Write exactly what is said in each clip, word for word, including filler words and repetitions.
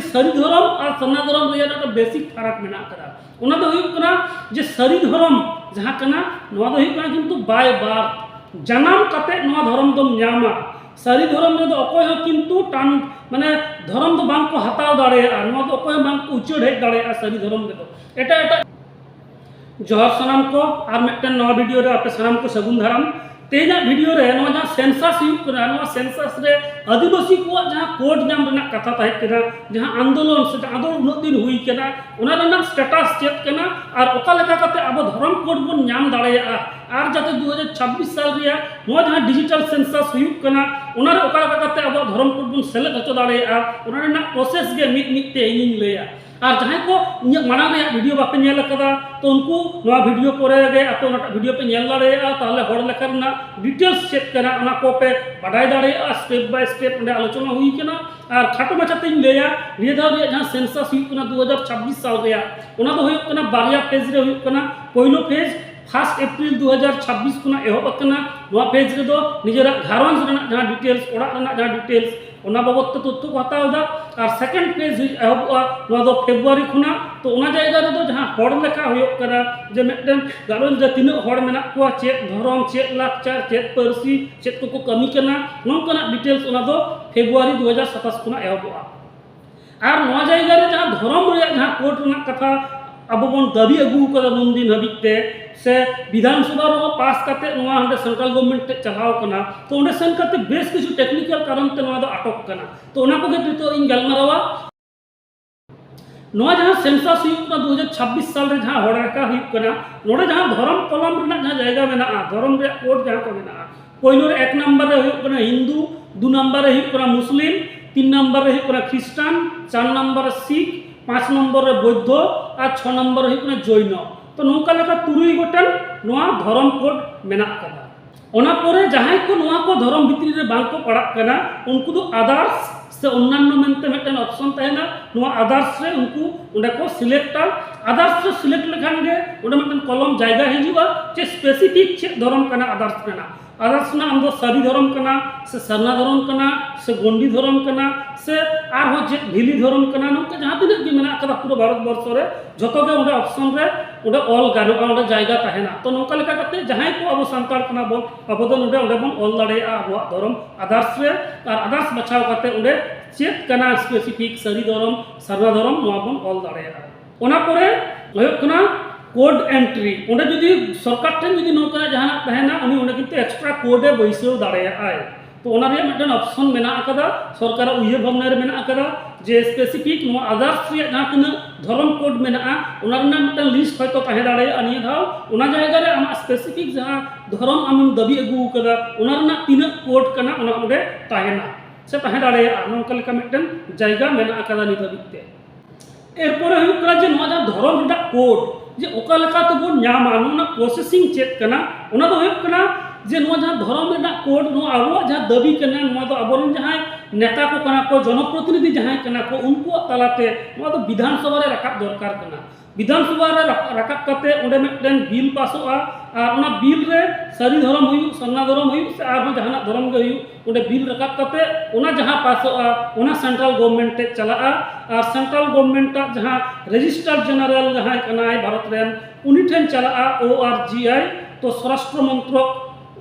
ᱥᱟᱹᱨᱤ ᱫᱷᱚᱨᱚᱢ ᱟᱨ ᱥᱟᱨᱱᱟ ᱫᱷᱚᱨᱚᱢ ᱨᱮᱭᱟᱜ ᱢᱤᱫᱴᱟᱝ ᱵᱮᱥᱤᱠ ᱯᱷᱟᱨᱟᱠ ᱢᱮᱱᱟᱜ ᱟᱠᱟᱫᱟ᱾ ᱚᱱᱟ ᱫᱚ ᱦᱩᱭᱩᱜ ᱠᱟᱱᱟ ᱡᱮ ᱥᱟᱹᱨᱤ ᱫᱷᱚᱨᱚᱢ ᱡᱟᱦᱟᱸ ᱠᱟᱱᱟ, ᱱᱚᱣᱟ ᱫᱚ ᱦᱩᱭᱩᱜ ᱠᱟᱱᱟ ᱠᱤᱱᱛᱩ by birth, ᱡᱟᱱᱟᱢ ᱠᱟᱛᱮ ᱱᱚᱣᱟ ᱫᱷᱚᱨᱚᱢ ᱫᱚᱢ ᱧᱟᱢᱟ᱾ ᱥᱟᱹᱨᱤ ᱫᱷᱚᱨᱚᱢ ᱨᱮᱫᱚ ᱚᱠᱚᱭ ᱦᱚᱸ ᱠᱤᱱᱛᱩ ᱴᱟᱱ, ᱢᱟᱱᱮ, ᱫᱷᱚᱨᱚᱢ ᱫᱚ ᱵᱟᱝ ᱠᱚ ᱦᱟᱛᱟᱣ ᱫᱟᱲᱮᱭᱟᱜᱼᱟ, ᱱᱚᱣᱟ ᱫᱚ ᱚᱠᱚᱭ ᱦᱚᱸ ᱵᱟᱝ ᱠᱚ ᱩᱪᱟᱹᱲ ᱦᱮᱡ ᱫᱟᱲᱮᱭᱟᱜᱼᱟ ᱥᱟᱹᱨᱤ ᱫᱷᱚᱨᱚᱢ ᱨᱮᱫᱚ᱾ ᱮᱴᱟᱜ ᱮᱴᱟᱜ ᱡᱚᱦᱟᱨ ᱥᱟᱱᱟᱢ ᱠᱚ, ᱟᱨ ᱢᱤᱫᱴᱮᱱ ᱱᱚᱣᱟ ᱵᱷᱤᱰᱤᱭᱳ ᱨᱮ ᱟᱯᱮ ᱥᱟᱱᱟᱢ ᱠᱚ ᱥᱟᱹᱜᱩᱱ ᱫᱟᱨᱟᱢ᱾ ᱛᱮᱦᱮᱧᱟᱜ ᱵᱷᱤᱰᱤᱭᱳ ᱨᱮ ᱱᱚᱣᱟ ᱡᱟᱦᱟᱸ ᱥᱮᱱᱥᱟᱥ ᱦᱩᱭᱩᱜ ᱠᱟᱱᱟ, ᱱᱚᱣᱟ ᱥᱮᱱᱥᱟᱥ ᱨᱮ ᱟᱹᱫᱤᱵᱟᱹᱥᱤ ᱠᱚᱣᱟᱜ ᱡᱟᱦᱟᱸ ᱠᱳᱰ ᱧᱟᱢ ᱨᱮᱱᱟᱜ ᱠᱟᱛᱷᱟ ᱛᱟᱦᱮᱸ ᱠᱟᱱᱟ, ᱡᱟᱦᱟᱸ ᱟᱱᱫᱳᱞᱚᱱ ᱥᱮ ᱡᱟᱦᱟᱸ ᱫᱚ ᱩᱱᱟᱹᱜ ᱫᱤᱱ ᱦᱩᱭ ᱠᱟᱱᱟ, ᱚᱱᱟ ᱨᱮᱱᱟᱜ ᱥᱴᱮᱴᱟᱥ ᱪᱮᱫ ᱠᱟᱱᱟ ᱟᱨ ᱚᱠᱟ ᱞᱮᱠᱟ ᱠᱟᱛᱮ ᱟᱵᱚ ᱫᱷᱚᱨᱚᱢ ᱠᱳᱰ ᱵᱚᱱ ᱧᱟᱢ ᱫᱟᱲᱮᱭᱟᱜᱼᱟ, ᱟᱨ ᱡᱟᱛᱮ ᱫᱩ ᱦᱟᱡᱟᱨ ᱪᱷᱟᱵᱵᱤᱥ ᱥᱟᱞ ᱨᱮᱭᱟᱜ ᱱᱚᱣᱟ ᱡᱟᱦᱟᱸ ᱰᱤᱡᱤᱴᱟᱞ ᱥᱮᱱᱥᱟᱥ ᱦᱩᱭᱩᱜ ᱠᱟᱱᱟ, ᱚᱱᱟᱨᱮ ᱚᱠᱟ ᱞᱮᱠᱟ ᱠᱟᱛᱮ ᱟᱵᱚᱣᱟᱜ ᱫᱷᱚᱨᱚᱢ ᱠᱳᱰ ᱵᱚᱱ ᱥᱮᱞᱮᱫ ᱦᱚᱪᱚ ᱫᱟᱲᱮᱭᱟᱜᱼᱟ, ᱚᱱᱟ ᱨᱮᱱᱟᱜ ᱯᱨᱚᱥᱮᱥ ᱜᱮ ᱢᱤᱫ ᱢᱤᱫ ᱛᱮ ᱤᱧᱤᱧ ᱞᱟᱹᱭᱟ᱾ ᱟᱨ ᱡᱟᱦᱟᱸᱭ ᱠᱚ ᱤᱧᱟᱹᱜ ᱢᱟᱲᱟᱝ ᱨᱮᱭᱟᱜ ᱵᱷᱤᱰᱤᱭᱳ ᱵᱟᱯᱮ ᱧᱮᱞ ᱟᱠᱟᱫᱟ, ᱛᱚ ᱩᱱᱠᱩ ᱱᱚᱣᱟ ᱵᱷᱤᱰᱤᱭᱳ ᱯᱚᱨᱮ ᱜᱮ ᱟᱯᱮ ᱚᱱᱟᱴᱟᱜ ᱵᱷᱤᱰᱤᱭᱳ ᱯᱮ ᱧᱮᱞ ᱫᱟᱲᱮᱭᱟᱜᱼᱟ, ᱛᱟᱦᱚᱞᱮ ᱦᱚᱲ ᱞᱮᱠᱷᱟ ᱨᱮᱱᱟᱜ ᱰᱤᱴᱮᱞᱥ ᱪᱮᱫ ᱠᱟᱱᱟ ᱚᱱᱟ ᱠᱚ ᱯᱮ ᱵᱟᱰᱟᱭ ᱫᱟᱲᱮᱭᱟᱜᱼᱟ᱾ ᱥᱴᱮᱯ ᱵᱟᱭ ᱥᱴᱮᱯ ᱚᱸᱰᱮ ᱟᱞᱳᱪᱚᱱᱟ ᱦᱩᱭ ᱠᱟᱱᱟ᱾ ᱟᱨ ᱠᱷᱟᱴᱚ ᱢᱟᱪᱷᱟᱛᱮᱧ ᱞᱟᱹᱭᱟ, ᱱᱤᱭᱟᱹ ᱫᱷᱟᱣ ᱨᱮᱭᱟᱜ ᱡᱟᱦᱟᱸ ᱥᱮᱱᱥᱟᱥ ᱦᱩᱭᱩᱜ ᱠᱟᱱᱟ ᱫᱩ ᱦᱟᱡᱟᱨ ᱪᱷᱟᱵᱵᱤᱥ ᱥᱟᱞ ᱨᱮᱭᱟᱜ, ᱚᱱᱟ ᱫᱚ ᱦᱩᱭᱩᱜ ᱠᱟᱱᱟ ᱵᱟᱨᱭᱟ ᱯᱷᱮᱡᱽ ᱨᱮ ᱦᱩᱭᱩᱜ ᱠᱟᱱᱟ᱾ ᱯᱳᱭᱞᱳ ᱯᱷᱮᱡᱽ ᱯᱷᱟᱥᱴ ᱮᱯᱨᱤᱞ ᱫᱩ ᱦᱟᱡᱟᱨ ᱪᱷᱟᱵᱵᱤᱥ ᱠᱷᱚᱱᱟᱜ ᱮᱦᱚᱵ ᱟᱠᱟᱱᱟ᱾ ᱱᱚᱣᱟ ᱯᱷᱮᱡᱽ ᱨᱮᱫᱚ ᱱᱤᱡᱮᱨᱟᱜ ᱜᱷᱟᱨᱚᱸᱡᱽ ᱨᱮᱱᱟᱜ ᱡᱟᱦᱟᱸ ᱰᱤᱴᱮᱞᱥ, ᱚᱲᱟᱜ ᱨᱮᱱᱟᱜ ᱡᱟᱦᱟᱸ ᱰᱤᱴᱮᱞᱥ, ᱚᱱᱟ ᱵᱟᱵᱚᱫ ᱛᱮ ᱛᱚᱛᱛᱷᱚ ᱠᱚ ᱦᱟᱛᱟᱣ ᱮᱫᱟ᱾ ᱟᱨ ᱥᱮᱠᱮᱱᱰ ᱯᱷᱮᱡᱽ ᱮᱦᱚᱵᱚᱜᱼᱟ, ᱱᱚᱣᱟ ᱫᱚ ᱯᱷᱮᱵᱽᱨᱩᱣᱟᱨᱤ ᱠᱷᱚᱱᱟᱜ᱾ ᱛᱚ ᱚᱱᱟ ᱡᱟᱭᱜᱟ ᱨᱮᱫᱚ ᱡᱟᱦᱟᱸ ᱦᱚᱲ ᱞᱮᱠᱷᱟ ᱦᱩᱭᱩᱜ ᱠᱟᱱᱟ, ᱡᱮ ᱢᱤᱫᱴᱮᱱ ᱜᱷᱟᱨᱚᱸᱡᱽ ᱨᱮ ᱛᱤᱱᱟᱹᱜ ᱦᱚᱲ ᱢᱮᱱᱟᱜ ᱠᱚᱣᱟ, ᱪᱮᱫ ᱫᱷᱚᱨᱚᱢ, ᱪᱮᱫ ᱞᱟᱠᱪᱟᱨ, ᱪᱮᱫ ᱯᱟᱹᱨᱥᱤ, ᱪᱮᱫ ᱠᱚᱠᱚ ᱠᱟᱹᱢᱤ ᱠᱟᱱᱟ, ᱱᱚᱝᱠᱟᱱᱟᱜ ᱰᱤᱴᱮᱞᱥ ᱚᱱᱟ ᱫᱚ ᱯᱷᱮᱵᱽᱨᱩᱣᱟᱨᱤ ᱫᱩ ᱦᱟᱡᱟᱨ ᱥᱟᱛᱟᱥ ᱠᱷᱚᱱᱟᱜ ᱮᱦᱚᱵᱚᱜᱼᱟ᱾ ᱟᱨ ᱱᱚᱣᱟ ᱡᱟᱭᱜᱟ ᱨᱮ ᱡᱟᱦᱟᱸ ᱫᱷᱚᱨᱚᱢ ᱨᱮᱭᱟᱜ ᱡᱟᱦᱟᱸ ᱠᱳᱰ ᱨᱮᱱᱟᱜ ᱠᱟᱛᱷᱟ ᱟᱵᱚ ᱵᱚᱱ ᱫᱟᱹᱵᱤ ᱟᱹᱜᱩ ᱟᱠᱟᱫᱟ ᱱᱩᱱ ᱫᱤᱱ ᱦᱟᱹᱵᱤᱡ ᱛᱮ, ᱥᱮ ᱵᱤᱫᱷᱟᱱ ᱥᱚᱵᱷᱟ ᱨᱮᱦᱚᱸ ᱯᱟᱥ ᱠᱟᱛᱮ ᱱᱚᱣᱟ ᱦᱟᱸᱰᱮ ᱥᱮᱱᱴᱨᱟᱞ ᱜᱚᱵᱷᱢᱮᱱᱴ ᱴᱷᱮᱡ ᱪᱟᱞᱟᱣ ᱠᱟᱱᱟ, ᱛᱚ ᱚᱸᱰᱮ ᱥᱮᱱ ᱠᱟᱛᱮ ᱵᱮᱥ ᱠᱤᱪᱷᱩ ᱴᱮᱠᱱᱤᱠᱮᱞ ᱠᱟᱨᱚᱱ ᱛᱮ ᱱᱚᱣᱟ ᱫᱚ ᱟᱴᱚᱠ ᱠᱟᱱᱟ᱾ ᱛᱚ ᱚᱱᱟ ᱠᱚᱜᱮ ᱱᱤᱛᱚᱜ ᱤᱧ ᱜᱟᱞᱢᱟᱨᱟᱣᱟ᱾ ᱱᱚᱣᱟ ᱡᱟᱦᱟᱸ ᱥᱮᱱᱥᱟᱥ ᱦᱩᱭᱩᱜ ᱠᱟᱱᱟ ᱫᱩ ᱦᱟᱡᱟᱨ ᱪᱷᱟᱵᱵᱤᱥ ᱥᱟᱞ ᱨᱮ ᱡᱟᱦᱟᱸ ᱦᱚᱲ ᱞᱮᱠᱷᱟ ᱦᱩᱭᱩᱜ ᱠᱟᱱᱟ, ᱱᱚᱰᱮ ᱡᱟᱦᱟᱸ ᱫᱷᱚᱨᱚᱢ ᱠᱚᱞᱚᱢ ᱨᱮᱱᱟᱜ ᱡᱟᱦᱟᱸ ᱡᱟᱭᱜᱟ ᱢᱮᱱᱟᱜᱼᱟ, ᱫᱷᱚᱨᱚᱢ ᱨᱮᱭᱟᱜ ᱠᱳᱰ ᱡᱟᱦᱟᱸ ᱠᱚ ᱢᱮᱱᱟᱜᱼᱟ, ᱯᱳᱭᱞᱳ ᱨᱮ ᱮᱠ ᱱᱟᱢᱵᱟᱨ ᱨᱮ ᱦᱩᱭᱩᱜ ᱠᱟᱱᱟ ᱦᱤᱱᱫᱩ, ᱫᱩ ᱱᱟᱢᱵᱟᱨ ᱨᱮ ᱦᱩᱭᱩᱜ ᱠᱟᱱᱟ ᱢᱩᱥᱞᱤᱢ, ᱛᱤᱱ ᱱᱟᱢᱵᱟᱨ ᱨᱮ ᱦᱩᱭᱩᱜ ᱠᱟᱱᱟ ᱠᱷᱨᱤᱥᱴᱟᱱ, ᱪᱟᱨ ᱱᱟᱢᱵᱟᱨ ᱨᱮ ᱥᱤᱠᱷ, ᱯᱟᱸᱪ ᱱᱚᱢᱵᱚᱨ ᱨᱮ ᱵᱳᱫᱽᱫᱷᱚ ᱟᱨ ᱪᱷᱚ ᱱᱚᱢᱵᱚᱨ ᱨᱮ ᱦᱩᱭᱩᱜ ᱠᱟᱱᱟ ᱡᱳᱭᱱᱚ᱾ ᱛᱚ ᱱᱚᱝᱠᱟ ᱞᱮᱠᱟ ᱛᱩᱨᱩᱭ ᱜᱚᱴᱮᱱ ᱱᱚᱣᱟ ᱫᱷᱚᱨᱚᱢ ᱠᱳᱰ ᱢᱮᱱᱟᱜ ᱟᱠᱟᱫᱟ᱾ ᱚᱱᱟ ᱯᱚᱨᱮ ᱡᱟᱦᱟᱸᱭ ᱠᱚ ᱱᱚᱣᱟ ᱠᱚ ᱫᱷᱚᱨᱚᱢ ᱵᱷᱤᱛᱨᱤ ᱨᱮ ᱵᱟᱝ ᱠᱚ ᱯᱟᱲᱟᱜ ᱠᱟᱱᱟ, ᱩᱱᱠᱩ ᱫᱚ ᱟᱫᱟᱨᱥ ᱥᱮ ᱚᱱᱱᱟᱱᱱᱚ ᱢᱮᱱᱛᱮ ᱢᱤᱫᱴᱮᱱ ᱚᱯᱥᱚᱱ ᱛᱟᱦᱮᱱᱟ᱾ ᱱᱚᱣᱟ ᱟᱫᱟᱨᱥ ᱨᱮ ᱩᱱᱠᱩ ᱚᱸᱰᱮ ᱠᱚ ᱥᱤᱞᱮᱠᱴᱟ᱾ ᱟᱫᱟᱨᱥ ᱨᱮ ᱥᱤᱞᱮᱠᱴ ᱞᱮᱠᱷᱟᱱ ᱜᱮ ᱚᱸᱰᱮ ᱢᱤᱫᱴᱮᱱ ᱠᱚᱞᱚᱢ ᱡᱟᱭᱜᱟ ᱦᱤᱡᱩᱜᱼᱟ ᱡᱮ ᱥᱯᱮᱥᱤᱯᱷᱤᱠ ᱪᱮᱫ ᱫᱷᱚᱨᱚᱢ ᱠᱟᱱᱟ ᱟᱫᱟᱨᱥ ᱨᱮᱱᱟᱜ᱾ ᱟᱫᱟᱨᱥ ᱨᱮᱱᱟᱜ ᱟᱢ ᱫᱚ ᱥᱟᱹᱨᱤ ᱫᱷᱚᱨᱚᱢ ᱠᱟᱱᱟ ᱥᱮ ᱥᱟᱨᱱᱟ ᱫᱷᱚᱨᱚᱢ ᱠᱟᱱᱟ ᱥᱮ ᱜᱚᱱᱰᱤ ᱫᱷᱚᱨᱚᱢ ᱠᱟᱱᱟ ᱥᱮ ᱟᱨᱦᱚᱸ ᱪᱮᱫ ᱵᱷᱤᱞᱤ ᱫᱷᱚᱨᱚᱢ ᱠᱟᱱᱟ, ᱱᱚᱝᱠᱟ ᱡᱟᱦᱟᱸ ᱛᱤᱱᱟᱹᱜ ᱜᱮ ᱢᱮᱱᱟᱜ ᱟᱠᱟᱫᱟ ᱯᱩᱨᱟᱹ ᱵᱷᱟᱨᱚᱛ ᱵᱚᱨᱥᱚ ᱨᱮ, ᱡᱷᱚᱛᱚ ᱜᱮ ᱚᱸᱰᱮ ᱚᱯᱥᱚᱱ ᱨᱮ ᱚᱸᱰᱮ ᱚᱞ ᱜᱟᱱᱚᱜᱼᱟ, ᱚᱸᱰᱮ ᱡᱟᱭᱜᱟ ᱛᱟᱦᱮᱱᱟ᱾ ᱛᱚ ᱱᱚᱝᱠᱟ ᱞᱮᱠᱟ ᱠᱟᱛᱮ ᱡᱟᱦᱟᱸᱭ ᱠᱚ ᱟᱵᱚ ᱥᱟᱱᱛᱟᱲ ᱠᱟᱱᱟ ᱵᱚᱱ, ᱟᱵᱚ ᱫᱚ ᱱᱚᱰᱮ ᱚᱸᱰᱮ ᱵᱚᱱ ᱚᱞ ᱫᱟᱲᱮᱭᱟᱜᱼᱟ ᱟᱵᱚᱣᱟᱜ ᱫᱷᱚᱨᱚᱢ ᱟᱫᱟᱨᱥ ᱨᱮ, ᱟᱨ ᱟᱫᱟᱨᱥ ᱵᱟᱪᱷᱟᱣ ᱠᱟᱛᱮ ᱚᱸᱰᱮ ᱪᱮᱫ ᱠᱟᱱᱟ ᱥᱯᱮᱥᱤᱯᱷᱤᱠ ᱥᱟᱹᱨᱤ ᱫᱷᱚᱨᱚᱢ ᱥᱟᱨᱱᱟ ᱫᱷᱚᱨᱚᱢ, ᱱᱚᱣᱟ ᱵᱚᱱ ᱚᱞ ᱫᱟᱲᱮᱭᱟᱜᱼᱟ᱾ ᱚᱱᱟ ᱯᱚᱨᱮ ᱦᱩᱭᱩᱜ ᱠᱟᱱᱟ ᱠᱳᱰ ᱮᱱᱴᱨᱤ᱾ ᱚᱸᱰᱮ ᱡᱩᱫᱤ ᱥᱚᱨᱠᱟᱨ ᱴᱷᱮᱱ ᱡᱩᱫᱤ ᱱᱚᱝᱠᱟᱱᱟᱜ ᱡᱟᱦᱟᱱᱟᱜ ᱛᱟᱦᱮᱱᱟ, ᱩᱱᱤ ᱚᱸᱰᱮ ᱠᱤᱱᱛᱩ ᱮᱠᱥᱴᱨᱟ ᱠᱳᱰ ᱮ ᱵᱟᱹᱭᱥᱟᱹᱣ ᱫᱟᱲᱮᱭᱟᱜᱼᱟᱭ᱾ ᱛᱚ ᱚᱱᱟ ᱨᱮᱭᱟᱜ ᱢᱤᱫᱴᱮᱱ ᱚᱯᱥᱚᱱ ᱢᱮᱱᱟᱜ ᱟᱠᱟᱫᱟ, ᱥᱚᱨᱠᱟᱨᱟᱜ ᱩᱭᱦᱟᱹᱨ ᱵᱷᱟᱵᱽᱱᱟ ᱨᱮ ᱢᱮᱱᱟᱜ ᱟᱠᱟᱫᱟ ᱡᱮ ᱥᱯᱮᱥᱤᱯᱷᱤᱠ ᱱᱚᱣᱟ ᱟᱫᱟᱨᱥ ᱨᱮᱭᱟᱜ ᱡᱟᱦᱟᱸ ᱛᱤᱱᱟᱹᱜ ᱫᱷᱚᱨᱚᱢ ᱠᱳᱰ ᱢᱮᱱᱟᱜᱼᱟ, ᱚᱱᱟ ᱨᱮᱱᱟᱜ ᱢᱤᱫᱴᱮᱱ ᱞᱤᱥᱴ ᱦᱚᱭᱛᱳ ᱛᱟᱦᱮᱸ ᱫᱟᱲᱮᱭᱟᱜᱼᱟ ᱱᱤᱭᱟᱹ ᱫᱷᱟᱣ᱾ ᱚᱱᱟ ᱡᱟᱭᱜᱟ ᱨᱮ ᱟᱢᱟᱜ ᱥᱯᱮᱥᱤᱯᱷᱤᱠ ᱡᱟᱦᱟᱸ ᱫᱷᱚᱨᱚᱢ ᱟᱢᱮᱢ ᱫᱟᱹᱵᱤ ᱟᱹᱜᱩ ᱟᱠᱟᱫᱟ, ᱚᱱᱟ ᱨᱮᱱᱟᱜ ᱛᱤᱱᱟᱹᱜ ᱠᱳᱰ ᱠᱟᱱᱟ, ᱚᱱᱟ ᱚᱸᱰᱮ ᱛᱟᱦᱮᱱᱟ ᱥᱮ ᱛᱟᱦᱮᱸ ᱫᱟᱲᱮᱭᱟᱜᱼᱟ, ᱱᱚᱝᱠᱟ ᱞᱮᱠᱟ ᱢᱤᱫᱴᱮᱱ ᱡᱟᱭᱜᱟ ᱢᱮᱱᱟᱜ ᱟᱠᱟᱫᱟ ᱱᱤᱛ ᱦᱟᱹᱵᱤᱡ ᱛᱮ᱾ ᱮᱨᱯᱚᱨᱮ ᱦᱩᱭᱩᱜ ᱠᱟᱱᱟ ᱡᱮ ᱱᱚᱣᱟ ᱡᱟᱦᱟᱸ ᱫᱷᱚᱨᱚᱢ ᱨᱮᱱᱟᱜ ᱠᱳᱰ, ᱡᱮ ᱚᱠᱟ ᱞᱮᱠᱟ ᱛᱮᱵᱚᱱ ᱧᱟᱢᱟ, ᱱᱚᱣᱟ ᱨᱮᱱᱟᱜ ᱯᱨᱚᱥᱮᱥᱤᱝ ᱪᱮᱫ ᱠᱟᱱᱟ, ᱚᱱᱟ ᱫᱚ ᱦᱩᱭᱩᱜ ᱠᱟᱱᱟ ᱡᱮ ᱱᱚᱣᱟ ᱡᱟᱦᱟᱸ ᱫᱷᱚᱨᱚᱢ ᱨᱮᱱᱟᱜ ᱠᱳᱰ, ᱱᱚᱣᱟ ᱟᱵᱚᱣᱟᱜ ᱡᱟᱦᱟᱸ ᱫᱟᱹᱵᱤ ᱠᱟᱱᱟ, ᱱᱚᱣᱟ ᱫᱚ ᱟᱵᱚᱨᱮᱱ ᱡᱟᱦᱟᱸᱭ ᱱᱮᱛᱟ ᱠᱚ ᱠᱟᱱᱟ ᱠᱚ, ᱡᱚᱱᱚᱯᱨᱚᱛᱤᱱᱤᱫᱷᱤ ᱡᱟᱦᱟᱸᱭ ᱠᱟᱱᱟ ᱠᱚ, ᱩᱱᱠᱩᱣᱟᱜ ᱛᱟᱞᱟᱛᱮ ᱱᱚᱣᱟ ᱫᱚ ᱵᱤᱫᱷᱟᱱ ᱥᱚᱵᱷᱟ ᱨᱮ ᱨᱟᱠᱟᱵ ᱫᱚᱨᱠᱟᱨ ᱠᱟᱱᱟ᱾ ᱵᱤᱫᱷᱟᱱ ᱥᱚᱵᱷᱟ ᱨᱮ ᱨᱟᱠ-, ᱨᱟᱠᱟᱵ ᱠᱟᱛᱮ ᱚᱸᱰᱮ ᱢᱤᱫᱴᱮᱱ ᱵᱤᱞ ᱯᱟᱥᱚᱜᱼᱟ, ᱟᱨ ᱚᱱᱟ ᱵᱤᱞ ᱨᱮ ᱥᱟᱹᱨᱤ ᱫᱷᱚᱨᱚᱢ ᱦᱩᱭᱩᱜ, ᱥᱟᱨᱱᱟ ᱫᱷᱚᱨᱚᱢ ᱦᱩᱭᱩᱜ, ᱥᱮ ᱟᱨᱦᱚᱸ ᱡᱟᱦᱟᱱᱟᱜ ᱫᱷᱚᱨᱚᱢ ᱜᱮ ᱦᱩᱭᱩᱜ, ᱚᱸᱰᱮ ᱵᱤᱞ ᱨᱟᱠᱟᱵ ᱠᱟᱛᱮ ᱚᱱᱟ ᱡᱟᱦᱟᱸ ᱯᱟᱥᱚᱜᱼᱟ, ᱚᱱᱟ ᱥᱮᱱᱴᱨᱟᱞ ᱜᱚᱵᱷᱢᱮᱱᱴ ᱴᱷᱮᱡ ᱪᱟᱞᱟᱜᱼᱟ᱾ ᱟᱨ ᱥᱮᱱᱴᱨᱟᱞ ᱜᱚᱵᱷᱢᱮᱱᱴᱟᱜ ᱡᱟᱦᱟᱸ ᱨᱮᱡᱤᱥᱴᱟᱨ ᱡᱮᱱᱟᱨᱟᱞ ᱡᱟᱦᱟᱸᱭ ᱠᱟᱱᱟᱭ ᱵᱷᱟᱨᱚᱛ ᱨᱮᱱ, ᱩᱱᱤ ᱴᱷᱮᱱ ᱪᱟᱞᱟᱜᱼᱟ ᱳ ᱟᱨ ᱡᱤ ᱟᱭ᱾ ᱛᱚ ᱥᱚᱨᱟᱥᱴᱨᱚ ᱢᱚᱱᱛᱨᱚᱠ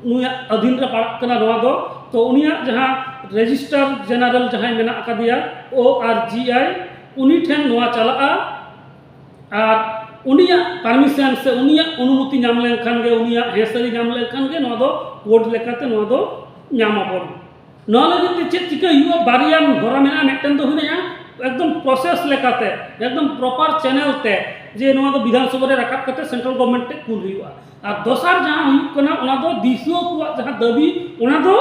ᱱᱩᱭᱟᱜ ᱟᱹᱫᱷᱤᱱ ᱨᱮ ᱯᱟᱲᱟᱜ ᱠᱟᱱᱟ ᱱᱚᱣᱟ ᱫᱚ᱾ ᱛᱚ ᱩᱱᱤᱭᱟᱜ ᱡᱟᱦᱟᱸ ᱨᱮᱡᱤᱥᱴᱟᱨ ᱡᱮᱱᱟᱨᱟᱞ ᱡᱟᱦᱟᱸᱭ ᱢᱮᱱᱟᱜ ᱟᱠᱟᱫᱮᱭᱟ, ᱳ ᱟᱨ ᱡᱤ ᱟᱭ, ᱩᱱᱤ ᱴᱷᱮᱱ ᱱᱚᱣᱟ ᱪᱟᱞᱟᱜᱼᱟ᱾ ᱟᱨ ᱩᱱᱤᱭᱟᱜ ᱯᱟᱨᱢᱤᱥᱚᱱ ᱥᱮ ᱩᱱᱤᱭᱟᱜ ᱚᱱᱩᱢᱚᱛᱤ ᱧᱟᱢ ᱞᱮᱱᱠᱷᱟᱱ ᱜᱮ, ᱩᱱᱤᱭᱟᱜ ᱦᱮᱸ ᱥᱟᱹᱨᱤ ᱧᱟᱢ ᱞᱮᱱᱠᱷᱟᱱ ᱜᱮ ᱱᱚᱣᱟ ᱫᱚ ᱠᱳᱰ ᱞᱮᱠᱟᱛᱮ ᱱᱚᱣᱟ ᱫᱚ ᱧᱟᱢ ᱟᱵᱚᱱ᱾ ᱱᱚᱣᱟ ᱞᱟᱹᱜᱤᱫ ᱛᱮ ᱪᱮᱫ ᱪᱤᱠᱟᱹ ᱦᱩᱭᱩᱜᱼᱟ? ᱵᱟᱨᱭᱟ ᱦᱚᱨᱟ ᱢᱮᱱᱟᱜᱼᱟ᱾ ᱢᱤᱫᱴᱮᱱ ᱫᱚ ᱦᱩᱭᱱᱟ ᱮᱠᱫᱚᱢ ᱯᱨᱚᱥᱮᱥ ᱞᱮᱠᱟᱛᱮ, ᱮᱠᱫᱚᱢ ᱯᱨᱚᱯᱟᱨ ᱪᱮᱱᱮᱞ ᱛᱮ, ᱡᱮ ᱱᱚᱣᱟ ᱫᱚ ᱵᱤᱫᱷᱟᱱ ᱥᱚᱵᱷᱟ ᱨᱮ ᱨᱟᱠᱟᱵ ᱠᱟᱛᱮ ᱥᱮᱱᱴᱨᱟᱞ ᱜᱚᱵᱷᱢᱮᱱᱴ ᱴᱷᱮᱱ ᱠᱩᱞ ᱦᱩᱭᱩᱜᱼᱟ᱾ ᱟᱨ ᱫᱚᱥᱟᱨ ᱡᱟᱦᱟᱸ ᱦᱩᱭᱩᱜ ᱠᱟᱱᱟ, ᱚᱱᱟ ᱫᱚ ᱫᱤᱥᱩᱣᱟᱹ ᱠᱚᱣᱟᱜ ᱡᱟᱦᱟᱸ ᱫᱟᱹᱵᱤ, ᱚᱱᱟ ᱫᱚ